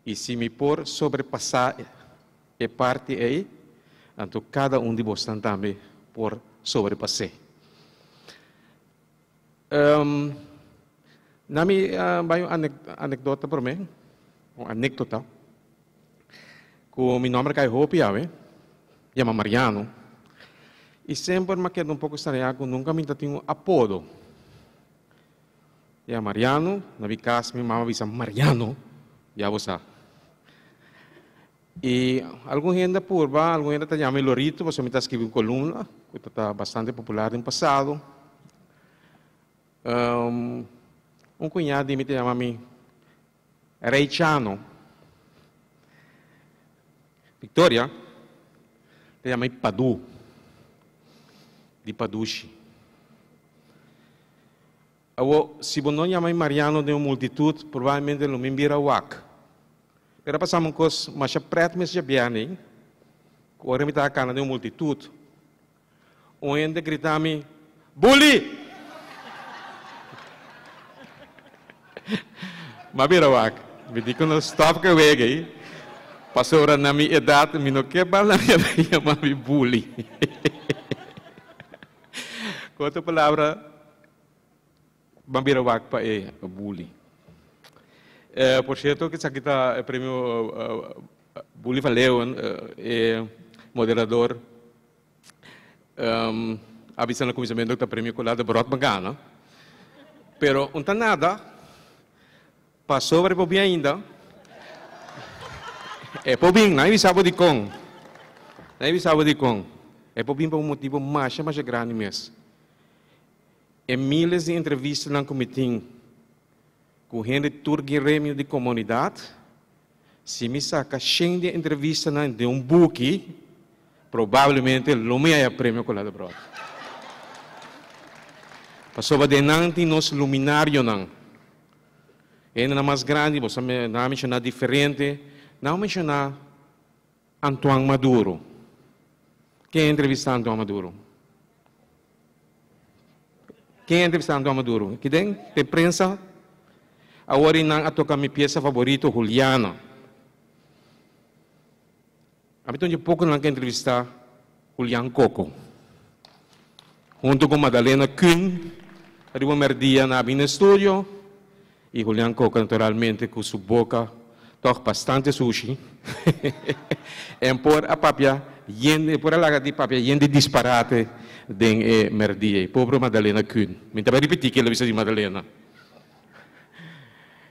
S6: Y si mi por sobrepasa e parti ei, anto cada un di bosnan tambe por sobrepas'é. Um, na mi uh, bai un anekdota promé, un anekdota, ku mi nomber kai hopi awe, yama Mariano, i semper m'a keda un poko strañá ku nunka mi ta tin un apodo. Ya Mariano, na mi kas mi mama bisa Mariano, ya bo sa. I algun hende a purba, algun hende ta yama mi Lorito pasobra mi ta skibi un kolumna ku ta ta bastante popular den pasado. Un kuñá di mi ta yama mi Rey Chano. Victoria ta yama mi Padu, di Padushi. Awor, si bo no yama mi Mariano den un multitut, probablemente lo mi bira wak. Pero a pasami un kos masha pret mes djabièrnè, ku ora mi tabata kana den un multitut, un hende grita mi, Bully! Mi a bira wak. Mi di ku no stòp ku e wega ei, pasobra na mi edat mi no ke bal na mi yama mi bully. Ku otro palabra, Ban bira wak pa e Bully. Por cierto esaki ta e premio Bully van Leeuwen, e moderador a bisa na cuminsamiento cu ta premio Colá de Brot ban gana. Pero un ta nada, pasobra e por bin ainda, e por bin, nan a bisa bo dicon, nan a bisa bo dicon, e por bin pa un motibo masha masha grandi mes. E miles di entrevistanan ku mi tin ku hende tur gremio di komunidat, si mi saka shen di e entrevistanan den un buki, probablemente lo mi haya premio Colada de Brot. Pasobra den nan tin nos luminarionan, hendenan mas grandi, bo sa nan a menshoná diferente, nan a menshoná Antoine Maduro. Ken a entrevistá Antoine Maduro? Ken a entrevistá Antoine Maduro? Ki den? Den prensa? Awor i nan a toka mi piesa favorito, Juliana. Ami ta un dje poko nan ke entrevistá Julian Coco. Hunto ku Madalena Kuhn riba un merdia nan a bini na estudio i Julian Coco naturalmente ku su boka tòg bastante sushi en por a papia yen e por a laga di papia yen di disparate den e merdia ei. Pobre Madalena Kuhn. Mi ta bai ripití ke el a bisa di Madalena.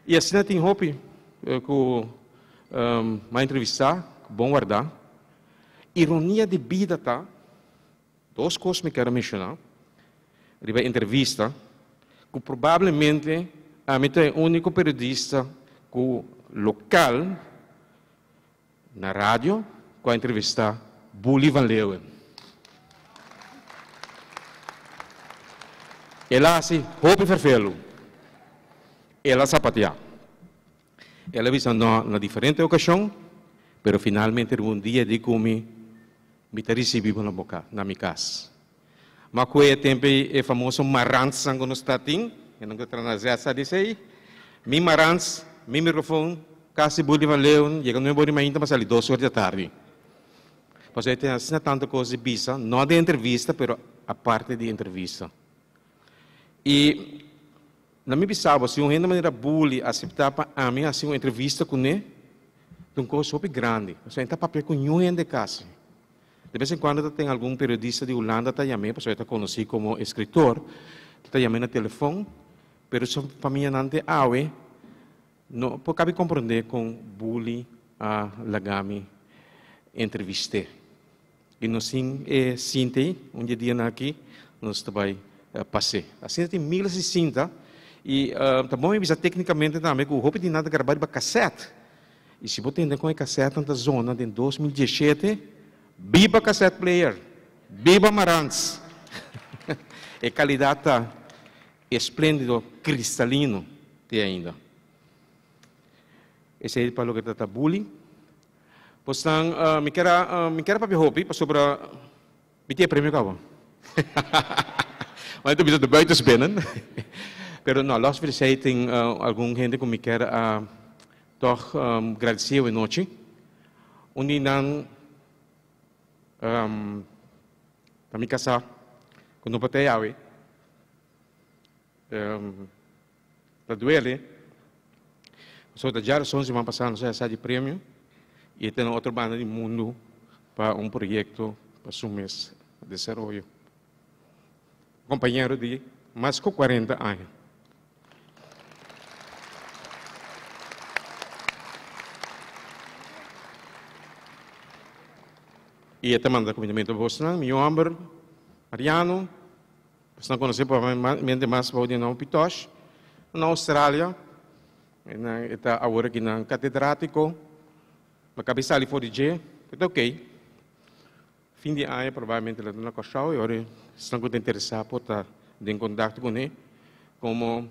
S6: I asina tin hopi ku m'a entrevistá ku bon wardá. Ironia di bida ta, dos kos mi ker a menshoná riba e entrevista, ku probablemente ami ta e úniko periodista ku lokal na radio ku a entrevistá Bully van Leeuwen. El a hasi hopi ferfelu, el a sapateá. El a bisa no na diferente okashon, pero finalmente riba un dia di ku mi, mi ta risibí bo na bo na mi kas. Ma ku e tempu ei e famoso Marantznan ku nos ta tin, e nan ku ta traha na ZADC, mi Marantz, mi microfoon, kasi Bully van Leeuwen, yega nuebe ora di mainta pa sali dos ora di atardi. Pasobra e tin asina tantu kos di bisa, no den entrevista, pero aparte di entrevista. I na mi bisa bo, si un hende manera Bully aseptá pa ami hasi un entrevista kuné, ta un kos hopi grandi. Pasobra e ta papia ku niun hende kasi. De bes en kuando ta ten algun periodista di Hulanda ta yam'é, pasobra e ta konosí komo eskritor, ta yam'é na telefòn, pero su famianan te awe no por kabi komprondé kon Bully a laga mi entrevist'é. I nos tin e sinta ei, un di e dianan aki nos ta bai pas'é. Asina tin miles di sinta i ta bon mi bisa téknikamente tambe ku hopi di nan ta grabá riba kasèt. I si bo tende kon e kasètnan ta zona den 2017, biba kasèt player! Biba Marantz! E kalidat ta espléndido, kristalino te ainda. Esei pa loke ta ta Bully. Bosnan, mi kier a mi kier a papia hopi pasobra mi tin e premio kaba. Ma mi ta bisa de buit is binnen. Pero no, los van esei tin algun hende ku mi kier a tòg gradisí awe nochi. Un di nan ta mi kasá ku no por ta ei awe. Ta duele. Pasobra ta djarason siman pasá nos a hasa di premio i e ta na otro banda di mundu pa un proyekto pa su mes desaroyo. Kompañero di mas ku 40 aña. I e ta manda kumindamentu pa bosnan, mi hòmber Mariano. Bosnan konosé probablemente mas bou di e nòmber Pitosh. Na Australia, e ta awor aki nan katedrátiko. Ma kabi sali for di dje, e ta okey. Fin di aña probablemente lo ta na Kòrsou i ora esnan ku ta interesá por ta den kontakto kuné komo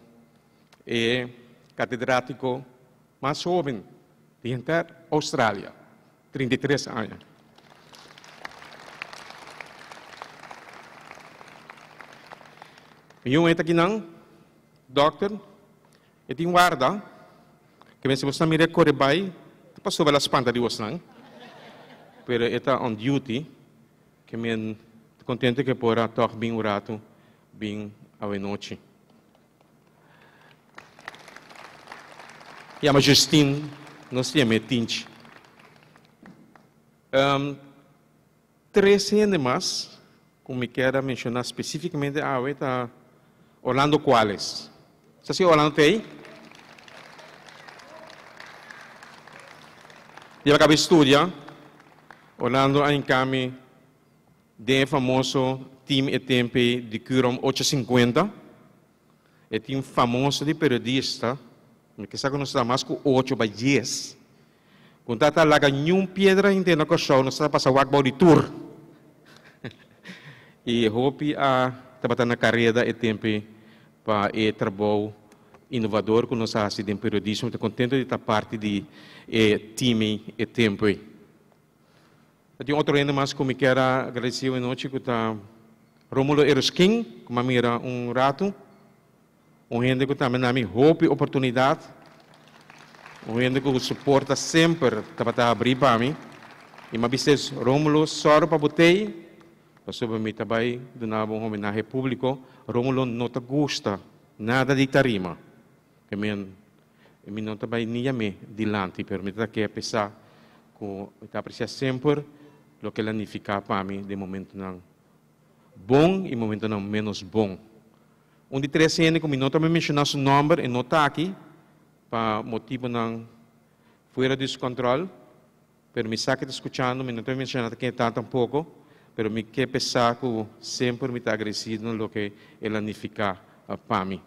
S6: e katedrátiko mas hóben di henter Australia. 33 aña. Mi yu e ta kinan, dòkter, e tin warda, ke mester bosnan mira e kore bai, ta pasobra el a spanta di bosnan, pero e ta on duty, ke men ta kontento ke por a tòg bin un ratu bin awenochi. Yama Justine, nos yam'é Tinchi. Tres hende mas ku mi kier a menshoná spesífikamente awe ta Orlando Cuales. Sa si Orlando ta ei? Dia a kaba studia, Orlando a hinká mi den e famoso team e tempe di Curom 850. E team famoso di periodista, mi ke sa ku nos ta mas ku ocho bai dies, ku no ta laga niun piedra henter na Kòrsou, nos ta pasa wak bou di tur. I hopi a tabata na kareda e tempe pa e trabou inovador ku nos a hasi den periodismo. Mi ta kontento di ta parti di e team ei e tempu ei. Ta tin otro hende mas ku mi kier a gradisí awe nochi ku ta Romulo Eruskin, ku mi a mira un ratu. Un hende ku tambe na mi hopi oportunidat. Un hende ku su porta semper tabata habrí pa mi. I mi a bisa es, Romulo, sòru pa bo t'ei, pasobra mi ta bai duna bo un homenahe públiko. Romulo no ta gusta nada di tarima. E mi no ta bai ni yam'é dilanti, pero mi ta ke pesa ku mi ta apresiá semper loke el a nifiká pa mi den momentunan bon i momentunan ménos bon. Un di tres hende ku mi no ta bai menshoná su nòmber, e no ta aki pa motibunan fuera di su kòntròl, pero mi sa ku e ta skuchando, mi no ta bai menshoná ta ken e ta tampoko, pero mi ke pesa ku semper mi ta agradesido na loke el a nifiká pa mi.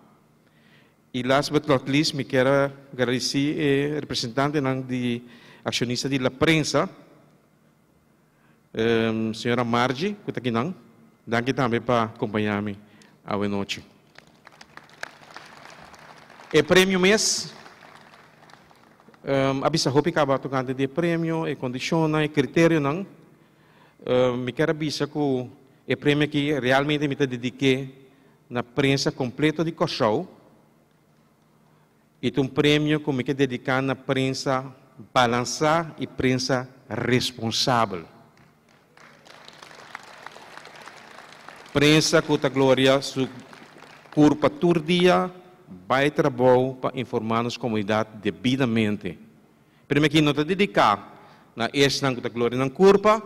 S6: I last but not least mi kier a gradisí e representantenan di akshonista di La Prensa, señora Margie ku ta akinan. Danki tambe pa kompañá mi awe nochi. E premio mes, a bisa hopi kaba tokante di e premio, e kondishonnan, e kriterionan. Mi kier a bisa ku. E premio aki realmente mi ta dedik'é na prensa kompleto di Kòrsou i ta un premio ku mi ke dediká na prensa balansá i prensa responsabel. Prensa ku ta gloria su kurpa tur dia bai trabou pa informá nos komunidat debidamente. Promé ki no ta dediká na esnan ku ta gloria nan kurpa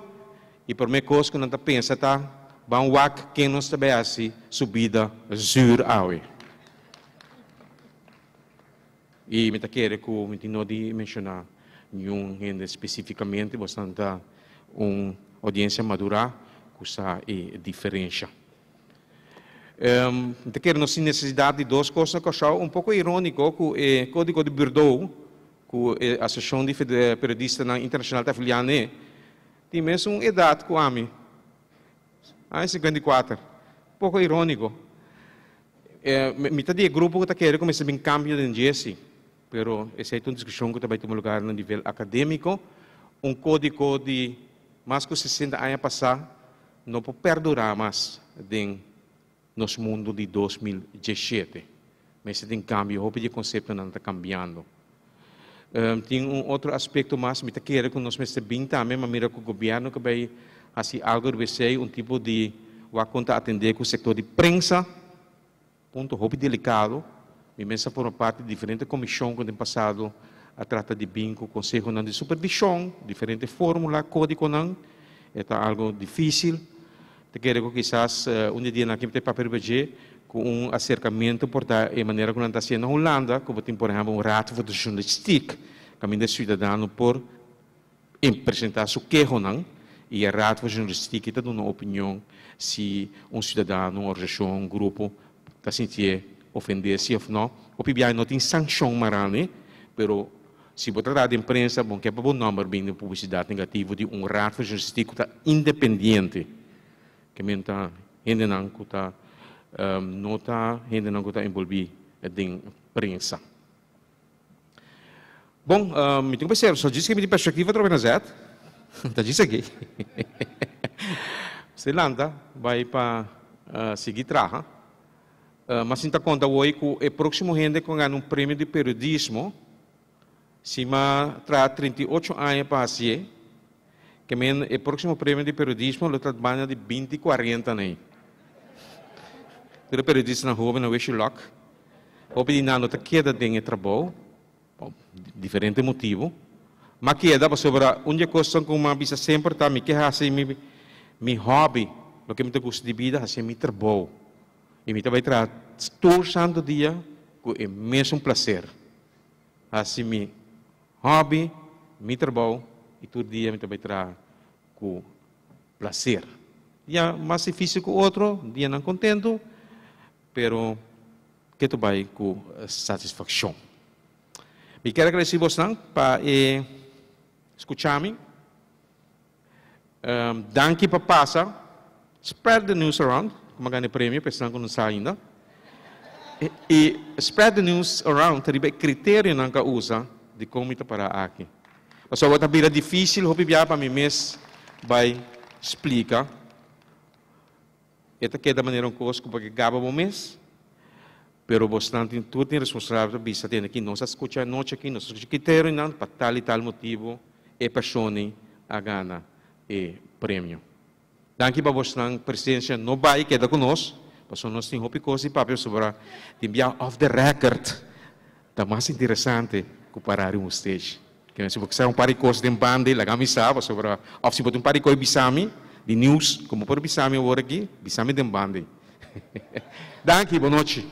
S6: i promé kos ku nan ta pensa ta ban wak ken nos ta bai hasi su bida zür awe. I mi ta kere ku mi tin no di menshoná niun hende spesífikamente, bosnan ta un oudiensia madurá ku sa e diferensha. Mi ta kere nos tin nesesidat di dos kos na Kòrsou, un poko iróniko ku e Kódigo di Burdeau ku e Asosiashon di Periodistanan Internashonal ta afiliá n'e, tin mesun edat ku ami, aña 54. Poko iróniko. Mi ta di e grupo ku ta kere ku mester bin kambio den dje si, pero esei ta un diskushon ku ta bai tuma lugar na nivel akadémiko. Un kódigo di mas ku 60 aña pasá no por perdurá mas den nos mundu di 2017. Mester tin kambio, hopi di e konseptonan ta kambiando. Tin un otro aspekto mas, mi ta kere ku nos mester bin tambe, ma mira ku gobièrnu ke bai hasi algu riba esei, un tipo di wak kon ta atendé ku sektor di prensa, punto hopi delikado. Mi mes a forma parti di diferente komishon ku den pasado a trata di bin ku konsehonan di supervishon, diferente fórmula, kódigonan. E ta algu difísil. Ta kere ku kisas un di dianan aki mi ta papia riba dje, ku un aserkamentu por ta e manera ku nan ta hasié na Hulanda, ku bo tin por ehèmpel un Raad voor de Journalistiek, kaminda e siudadano por presentá su kehonan i e Raad voor Journalistiek ta duna opinion si un siudadano, un organisashon, un grupo ta sintié ofendé si òf nò. Hopi biaha no tin sankshon mará n'e, pero si bo ta traha den prensa, bo no ke pa bo nòmber bini den publisidat negativo di un Raad voor Journalistiek ku ta independiente. Ke men ta hendenan ku ta no ta hendenan ku ta enbolbí den prensa. Bon, mi tin ku pens'é, so djis ke mi tin perspektiva atrobe na zèt, ta djis aki. Mester lanta bai pa sigui traha. Mas sin ta konta awor ku e próksimo hende ku a gana un premio di periodismo, si m'a traha 38 aña pa hasié, ke men e próksimo premio di periodismo lo ta banda di binti kuarenta nei. Tur e periodistanan hóben a wish you luck. Hopi di nan no ta keda den e trabou, pa diferente motibu. M'a keda pasobra un di e kosnan ku m'a bisa semper ta mi ke hasi mi hòbi, loke mi ta gusta di bida, hasié mi trabou. I mi ta bai traha tur santu dia ku e mesun plaser. Hasi mi hòbi, mi trabou i tur dia mi ta bai traha ku plaser. Dia mas difísil ku otro, dianan kontentu, pero ke ta bai ku satisfakshon. Mi kier agradesí bosnan pa e skucha mi. Danki pa pasa. Spread the news around. Como gana e premio, pa esnan cu no sa ainda. Y spread the news around ta riba e criterionan cu a usa di con mi ta para aki. Pasobra ta bira dificil hopi bia pa mi mes bay splica. E ta keda manera un cos cu bo ke gaba bo mes, pero bosnan tin tur tin responsabilidad pa bisa tende aki nos a scucha anochi aki, nos a scucha criterionan pa tal y tal motibo e persona a gana e premio. Danki pa bosnan presencia, no bay keda cu nos, pasobra nos tin hopi cos di papia pasobra tin bia off the record ta mas interesante cu para riba un stage. Kende si bo sa un par di kos den banda laga mi sa pasobra of si bo tin un par di kos bisa mi di news ku bo por bisa mi awor aki bisa mi den banda. Danki bo nochi.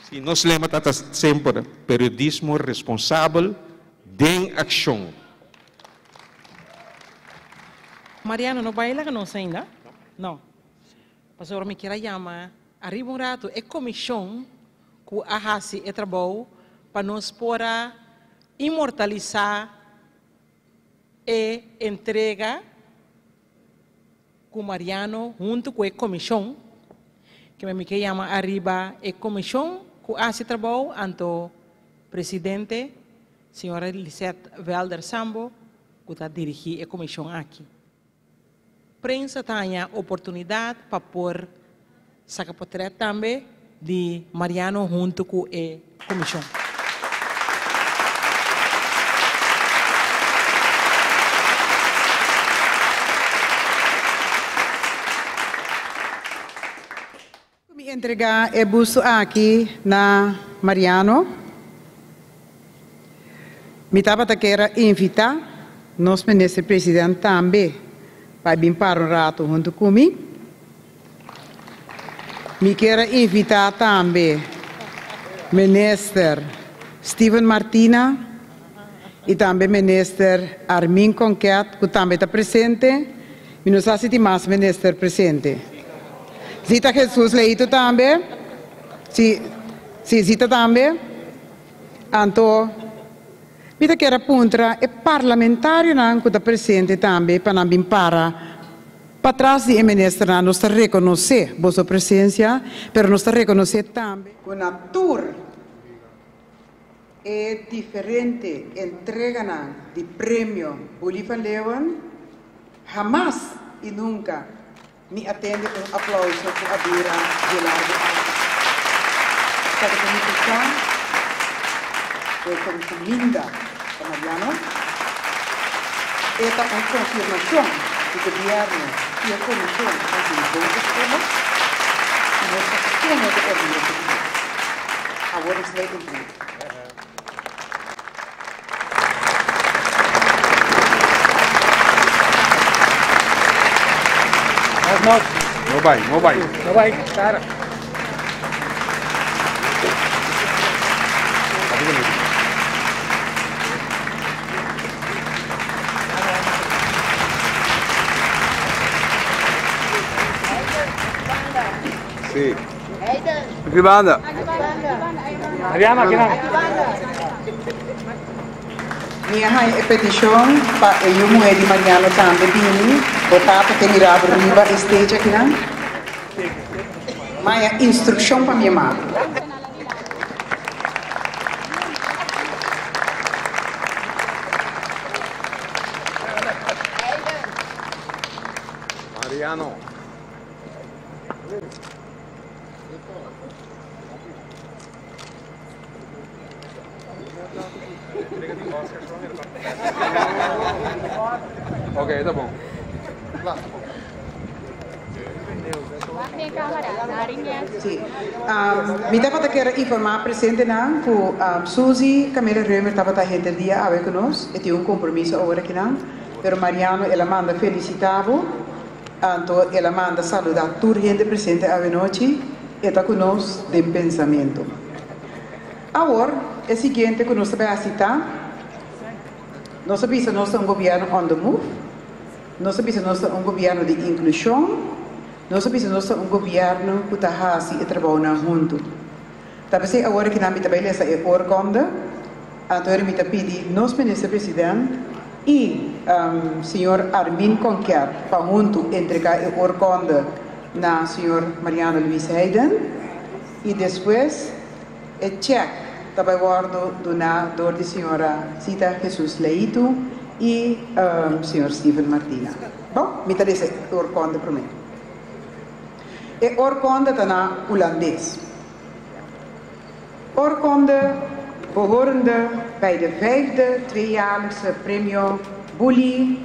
S6: Si nos lema ta ta semper periodismo responsabel den akshon.
S1: Mariano no bai laga nos ainda? No. Pasobra mi kier a yama ariba un ratu e komishon ku a hasi e trabou pa nos por a inmortalisá e entrega ku Mariano huntu ku e komishon, ke mi ke yama ariba e komishon ku a hasi e trabou, anto presidente. Señora Lisette Welder Sambo ku ta dirigí e komishon aki. Prensa ta haña oportunidat pa por saka potrèt tambe di Mariano huntu ku e komishon.
S4: Ku mi entregá e busto aki na Mariano, mi tabata kier a invitá nos Minister President tambe pa e bin para un rato huntu ku mi. Mi kier a invitá tambe Minister Steven Martina i tambe Minister Armin Konket ku tambe ta presente. Mi no sa si tin mas minister presente. Zita Jesus Leito tambe? Si, si, Zita tambe? Anto, mi ta kier a puntra e parlamentarionan ku ta presente tambe pa nan bin para patras di e ministernan. Nos ta rekonosé boso presensia, pero nos ta rekonosé tambe. Ku na tur e diferente entreganan di Premio Bully van Leeuwen, hamas i nunka mi a tende un aplauso ku a dura dje largu aki. Esaki ta nifiká ku e ta un kuminda pa Mariano. E ta un konfirmashon ku gobièrnu i e komishon a hasi un bon eskoho i nos ta sumamente orguyoso di dje. Awor nos bai entregá.
S6: No bai, no bai.
S7: No bai, Sara.
S6: Sí. Aki banda.
S7: Mariana, aki nan.
S4: Mi a haña e petishon pa e yu muhé di Mariano tambe bini. Bo tata ke mira bo riba e stage akinan. Maya instrukshon pa mi amado.
S6: Mariano. Ok, ta bon.
S4: Sí. Mi tabata kier a informá presentenan ku Suzy Camila Römer tabata henter dia awe ku nos. E tin un kompromiso awor akinan. Pero Mariano el a manda felisitá bo. Anto el a manda saludá tur hende presente awenochi, e ta ku nos den pensamentu. Awor, e siguiente ku nos ta bai hasi ta, nos a bisa nos ta un gobièrnu on the move, nos a bisa nos ta un gobièrnu di inklushon, nos a bisa nos ta un gobièrnu ku ta hasi e trabounan huntu. Ta p'esei awor kinan mi ta bai lesa e oorkonde, anto mi ta pidi nos Minister President i señor Armin Konker pa huntu entregá e oorkonde na señor Mariano Luis Heiden i despues e chèk ta bai wòrdu duná dor di señora Zita Jesus Leito i señor Steven Martina. Bon, mi ta lesa e oorkonde promé. E oorkonde ta na hulandes. Oorkonde behorende bij de vijfde tweejaarlijkse Premio Boelie,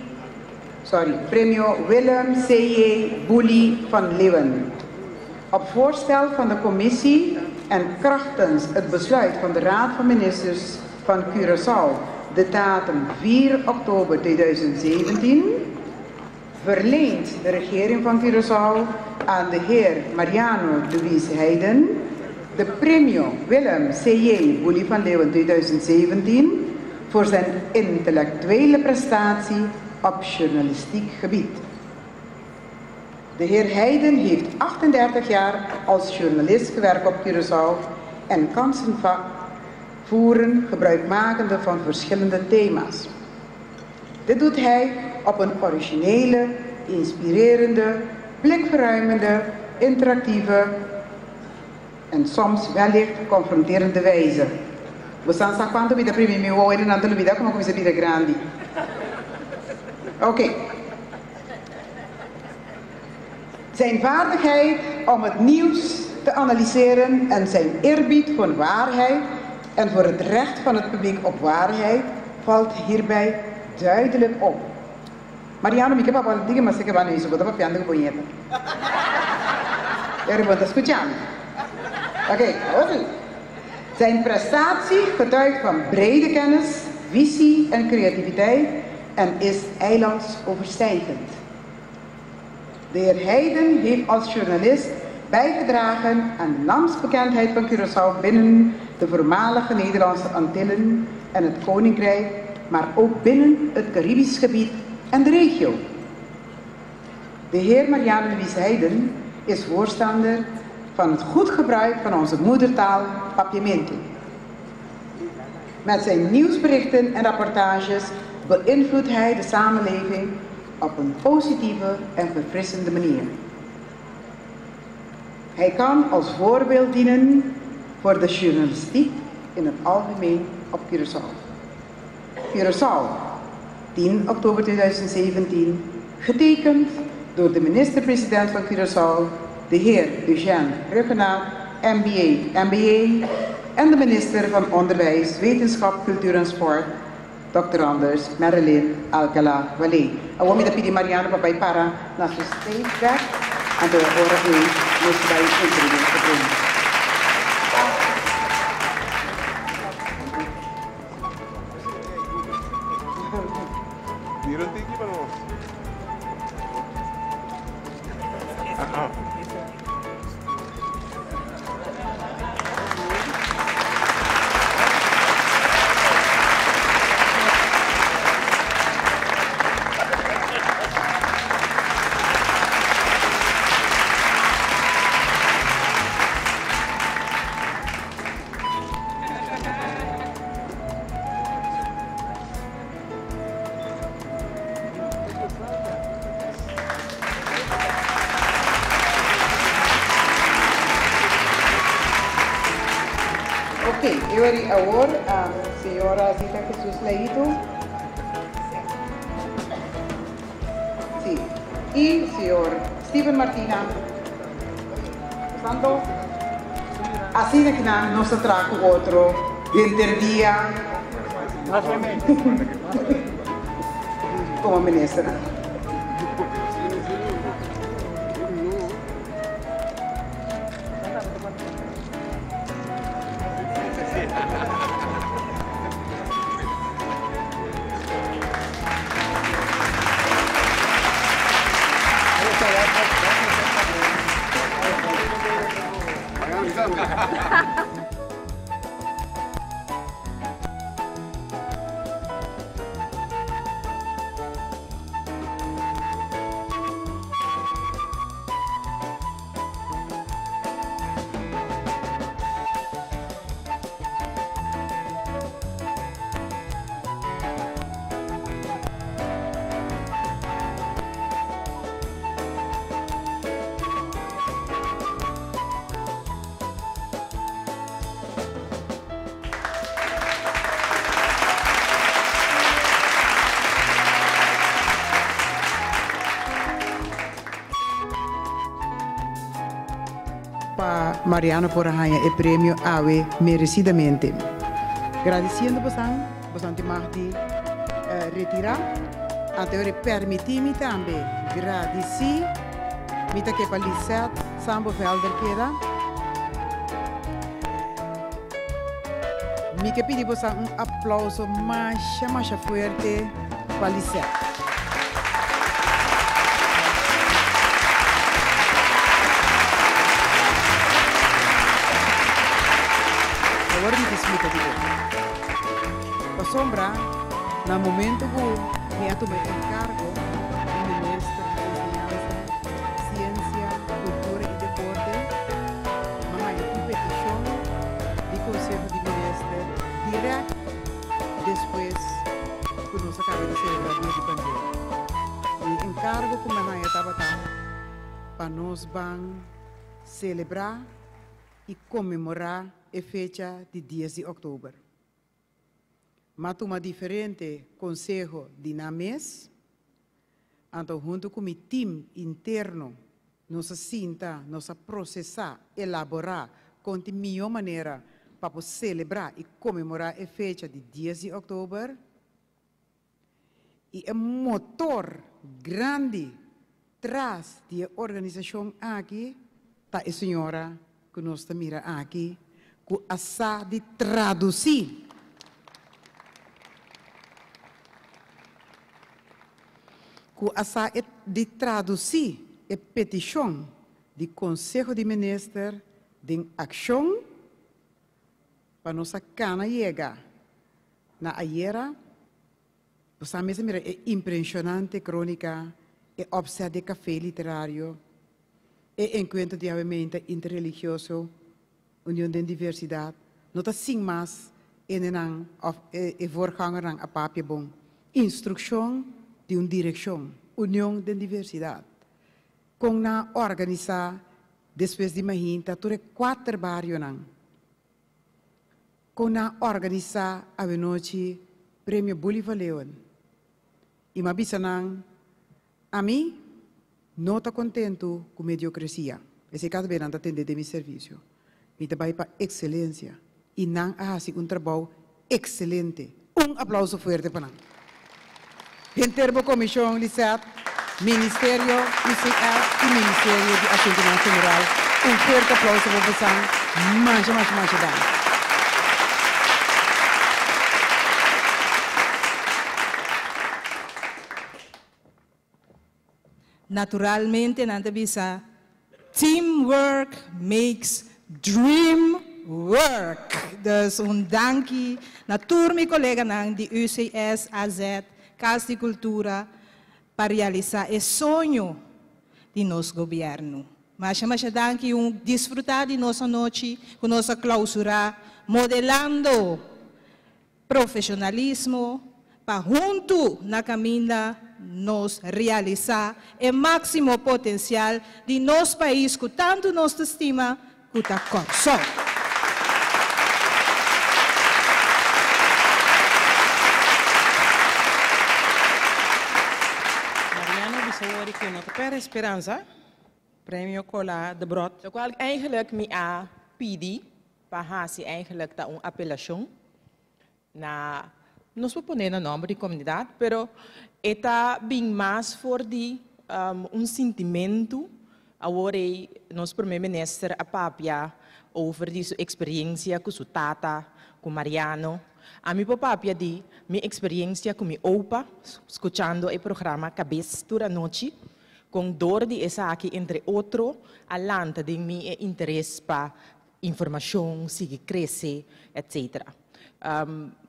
S4: sorry, Premio Willem C.J. Boelie van Leeuwen. Op voorstel van de commissie en krachtens het besluit van de Raad van Ministers van Curaçao de datum 4 oktober 2017 verleent de regering van Curaçao aan de heer Mariano Luis Heiden de premio Willem C.J. Boelie van Leeuwen 2017 voor zijn intellectuele prestatie op journalistiek gebied. De heer Heiden heeft 38 jaar als journalist gewerkt op Curaçao en kan zijn vak voeren gebruikmakende van verschillende thema's. Dit doet hij op een originele, inspirerende, blikverruimende, interactieve en soms wellicht confronterende wijze. Boso sa kuantu mi ta primi mi wowo i nan ta lubidá ku mi a kuminsá bira grandi. Oké. Zijn vaardigheid om het nieuws te analyseren en zijn eerbied voor waarheid en voor het recht van het publiek op waarheid valt hierbij duidelijk op. Mariano, mi ke papia diga mas ke bano iso, bo ta papiando ku bo ñeta. Pero bo ta skuchando. Oké, awor si. Zijn prestatie getuigt van brede kennis, visie en creativiteit en is eilandsoverstijgend. De heer Heiden heeft als journalist bijgedragen aan de naamsbekendheid van Curaçao binnen de voormalige Nederlandse Antillen en het Koninkrijk, maar ook binnen het Caribisch gebied en de regio. De heer Mariano Luis Heiden is voorstander van het goed gebruik van onze moedertaal Papiamento. Met zijn nieuwsberichten en rapportages beïnvloedt hij de samenleving op een positieve en verfrissende manier. Hij kan als voorbeeld dienen voor de journalistiek in het algemeen op Curaçao. Curaçao, 10 oktober 2017, getekend door de minister-president van Curaçao, de heer Eugène Rhuggenaath, MBA, MBA, en de minister van Onderwijs, Wetenschap, Cultuur en Sport, Dr. Anders Marilyn Alcala-Wallé. Awor mi ta pidi Mariano pa bai para na su stage bek, anto ora ei nos bai entrega e premio.
S5: Mira un tiki pa nos.
S4: Ok, e weri awor señora Zita Jesus Leito. Sí. Y señor Steven Martina. Pasando. Asina ku nan nos a traha ku otro henter dia komo ministernan. Pa Mariano por a haña e premio awe merecidamente. Gradiciendo bosan, bosan tin mag di retira. Anteori permiti mi tambe gradici mi ta ke pa Lisette Sambo Velder keda. Mi ke pidi bosan un aplauso masha masha fuerte pa Lisette. Awor mi ta splika di bo. Pasobra na momento ku mi a tuma e enkargo di Minister di Enseñansa, Siensia, Kultura i Deporte, mi a haña un petishon di Konseho di Minister dirèkt despues ku nos a kaba di selebrá Dia di Bandera. I e enkargo ku mi a haña tabata pa nos ban selebrá i konmemorá e fecha di dies di òktober. M'a tuma diferente konseho di nan mes, anto huntu ku mi tim interno nos a sinta, nos a prosesá, elaborá kon tin mihó manera pa por selebrá i konmemorá e fecha di dies di òktober. I e motor grandi tras di e organisashon aki ta e señora ku nos ta mira aki ku a sa di tradusí. Ku a sa di tradusí e petishon di Konseho di Minister den akshon pa nos a kana yega na ayera. Bo sa mester mira e impreshonante krónika, e òpsèt di e kafé literario, e enkuentro di awe meinta interreligioso, Union den Diversidat, no ta sin mas hendenan òf e voorgangernan a papia bon. Instrukshon di un direkshon, Union den Diversidat. Kon nan a òrganisá despues di mahinta tur e kuater barionan. Kon nan a òrganisá awenochi Premio Bully van Leeuwen. I m'a bisa nan, Ami no ta kontentu ku mediokresia. Esei kada bes nan ta tende den mi servisio. Mi ta bai pa ekselensia. I nan a hasi un trabou ekselente. Un aplauso fuerte pa nan. Henter bo komishon, Lisette, Ministerio UCS i Ministerio di Asuntunan General, un fuerte aplauso pa bosan. Masha, masha, masha danki.
S2: Naturalmente nan ta bisa teamwork makes dream work. Dus un danki na tur mi coleganan di UCS, AZ, Cas di Cultura pa realisa e soño di nos gobierno. Masha masha danki un disfruta di nos anochi cu nos a clausura modelando Profesionalismo, pa huntu na caminda nos realisa e maximo potencial di nos pais cu tanto nos ta stima cu ta Corsou.
S1: Mariano bisa wori cu no ta perde speransa, Premio Cola Debrot.
S3: Locual eigenlijk mi a pidi Pa hasi eigenlijk ta un apelashon na, nos por pone na nòmber di komunidat, pero e ta bin mas for di un sintimentu. Awor ei nos prome minister a papia over di su eksperiensia ku su tata, ku Mariano. Ami por papia di mi eksperiensia ku mi opa, skuchando e programa Kabes tur anochi, kon dor di esaki entre otro a lanta den mi e interes pa informashon sigui krese etc.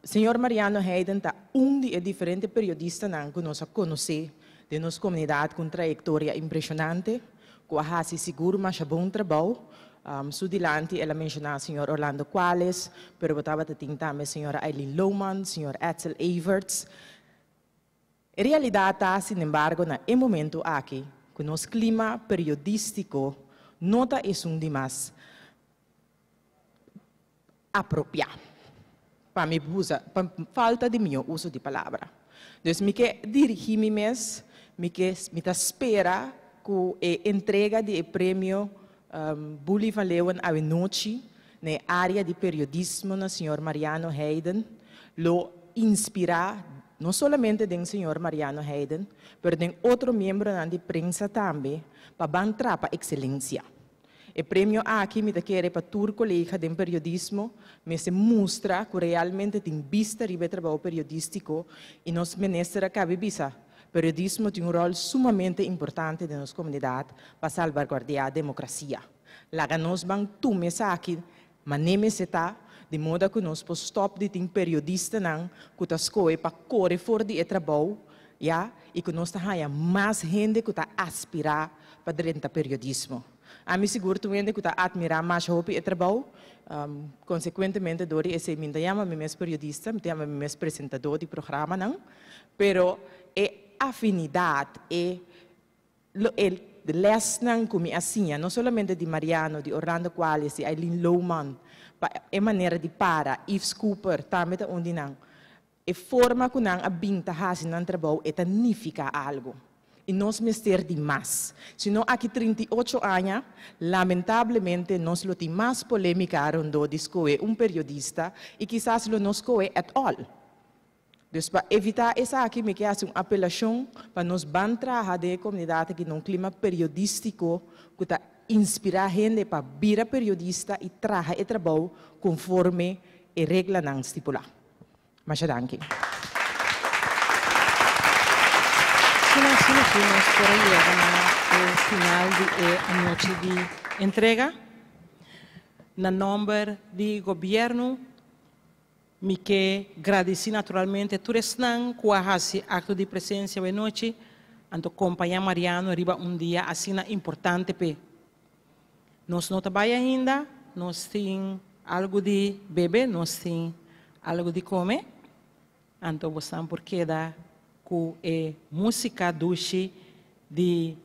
S3: Señor Mariano Heiden ta un di e diferente periodistanan ku nos a konosé den nos komunidat ku un trayektoria impreshonante, ku a hasi sigur masha bon trabou. Su dilanti el a menshoná señor Orlando Cuales, pero bo tabata tin tambe señora Eileen Lohman, señor Edsel Everts. E realidat ta, sinembargo, na e momentu aki ku nos klima periodístiko no ta esun di mas apropiá, pa mi usa, pa falta di mihó uso di palabra. Dus mi ke dirigí mi mes, mi ke, mi ta spera ku e entrega di e premio Bully van Leeuwen awenochi na e área di periodismo na señor Mariano Heiden lo inspirá no solamente den señor Mariano Heiden, pero den otro miembronan di prensa tambe pa ban trapa ekselensia. E premio aki mi ta kere pa tur kolega den periodismo mester mustra ku realmente tin bista riba e trabou periodístiko i nos minister a kabe bisa periodismo tin un ròl sumamente importante den nos komunidat pa salbaguardiá demokrasia. Laga nos ban tuma esaki Mané mester ta di moda ku nos por stòp di tin periodistanan ku ta skohe pa kore for di e trabou, ya, i ku nos ta haña mas hende ku ta aspirá pa drenta periodismo. Ami sigur ta un hende ku ta atmirá masha hopi e trabou, konsekuentemente dor di esei mi no ta yama mi mes periodista, mi ta yama mi mes presentadó di programanan, pero e afinidat, e Lo e lèsnan ku mi a siña, no solamente di Mariano, di Orlando Cuales, di Eileen Lohman, pa e manera di para, Yves Cooper tambe ta un di nan. E forma ku nan a bin ta hasi nan trabou e ta nifiká algu. I nos mester di mas. Sino aki 38 aña, lamentablemente nos lo tin mas polémika rondó di skohe un periodista i kisas lo no skohe at all. Dus pa evitá esaki mi ke hasi un apelashon pa nos ban traha den e komunidat aki na un klima periodístiko ku ta inspirá hende pa bira periodista i traha e trabou konforme e reglanan stipulá. Masha danki.
S1: Asina asina ku nos por a yega na e final di e anochi di entrega. Na nòmber di Gobièrnu mi ke gradisí naturalmente tur esnan ku a hasi akto di presensia awenochi anto kompañá Mariano riba un dia asina importante p'e. Nos no ta bai ainda, nos tin algu di bebe, nos tin algu di kome. Anto bosan por keda ku e músika dushi di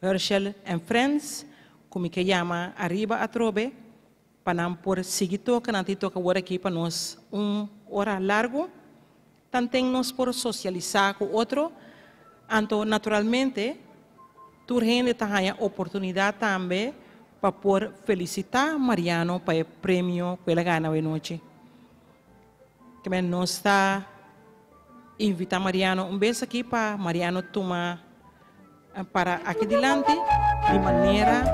S1: Herschel and Friends, ku mi ke yama ariba atrobe, pa nan por sigui toka. Nan tin toka wor aki pa nos un ora largu. Tanten nos por sosialisá ku otro, anto naturalmente tur hende ta haña oportunidat tambe pa por felisitá Mariano pa e premio ku el a gana awenochi. Kimen nos ta invitá Mariano un bes aki pa Mariano tuma para aki dilanti di manera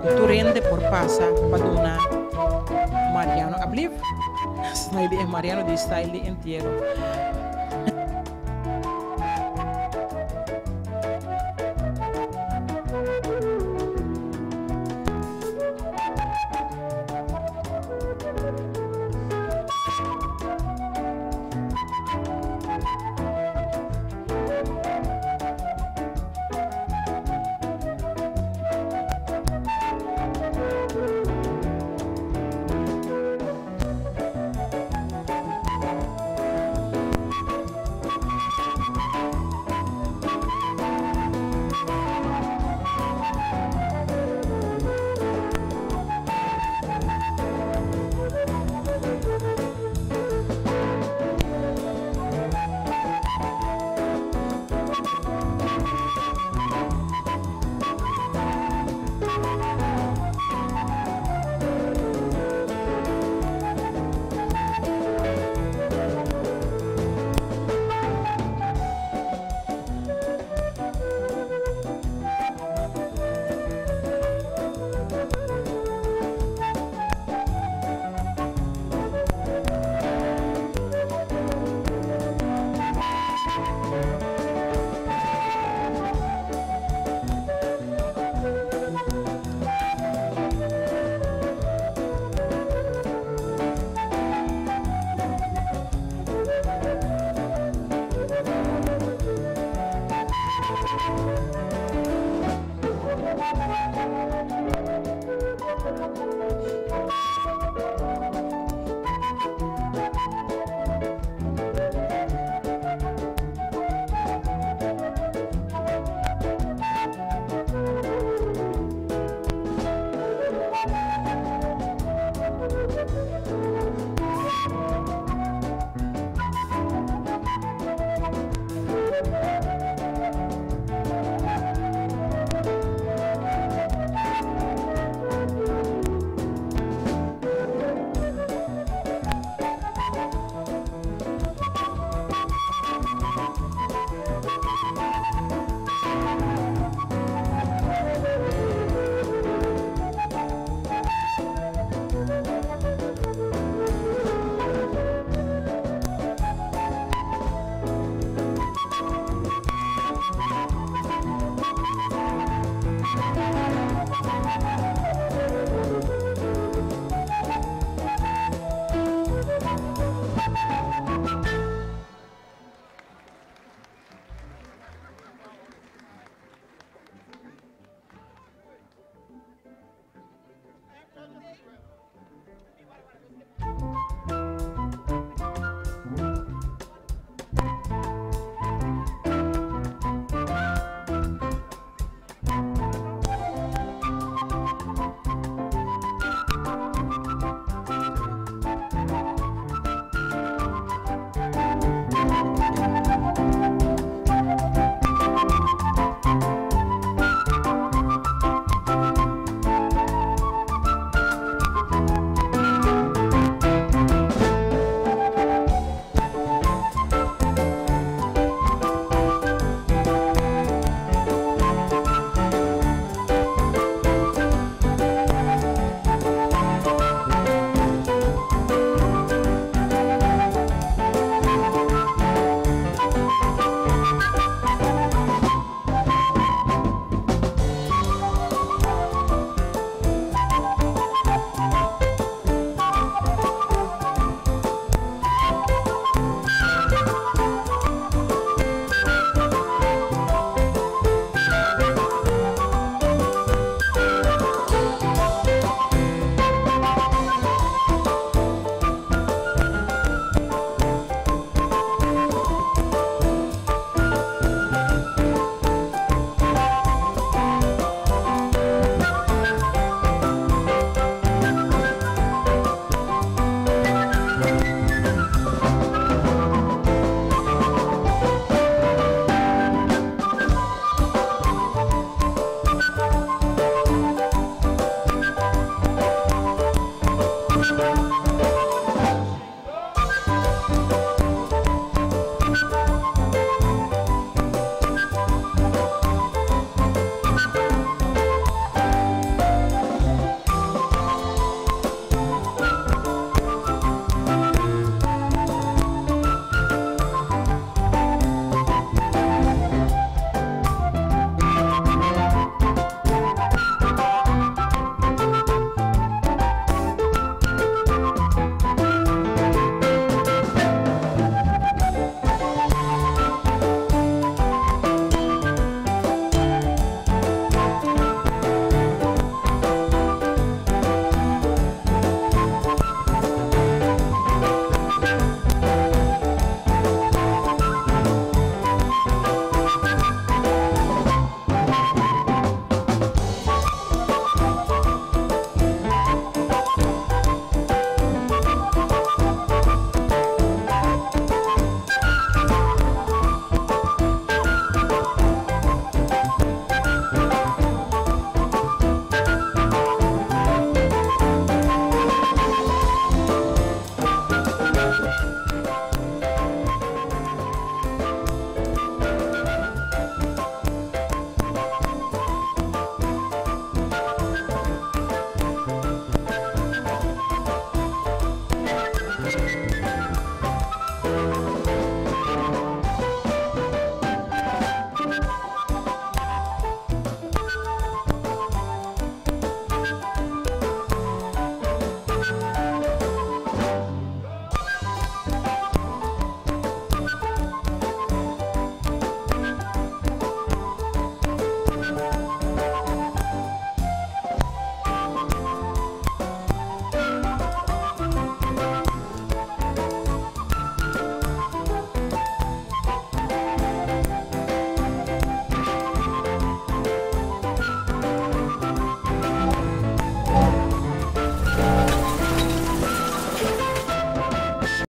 S1: ku tur hende por pasa pa duna Mariano ablief. Style di Mariano di style di entiero.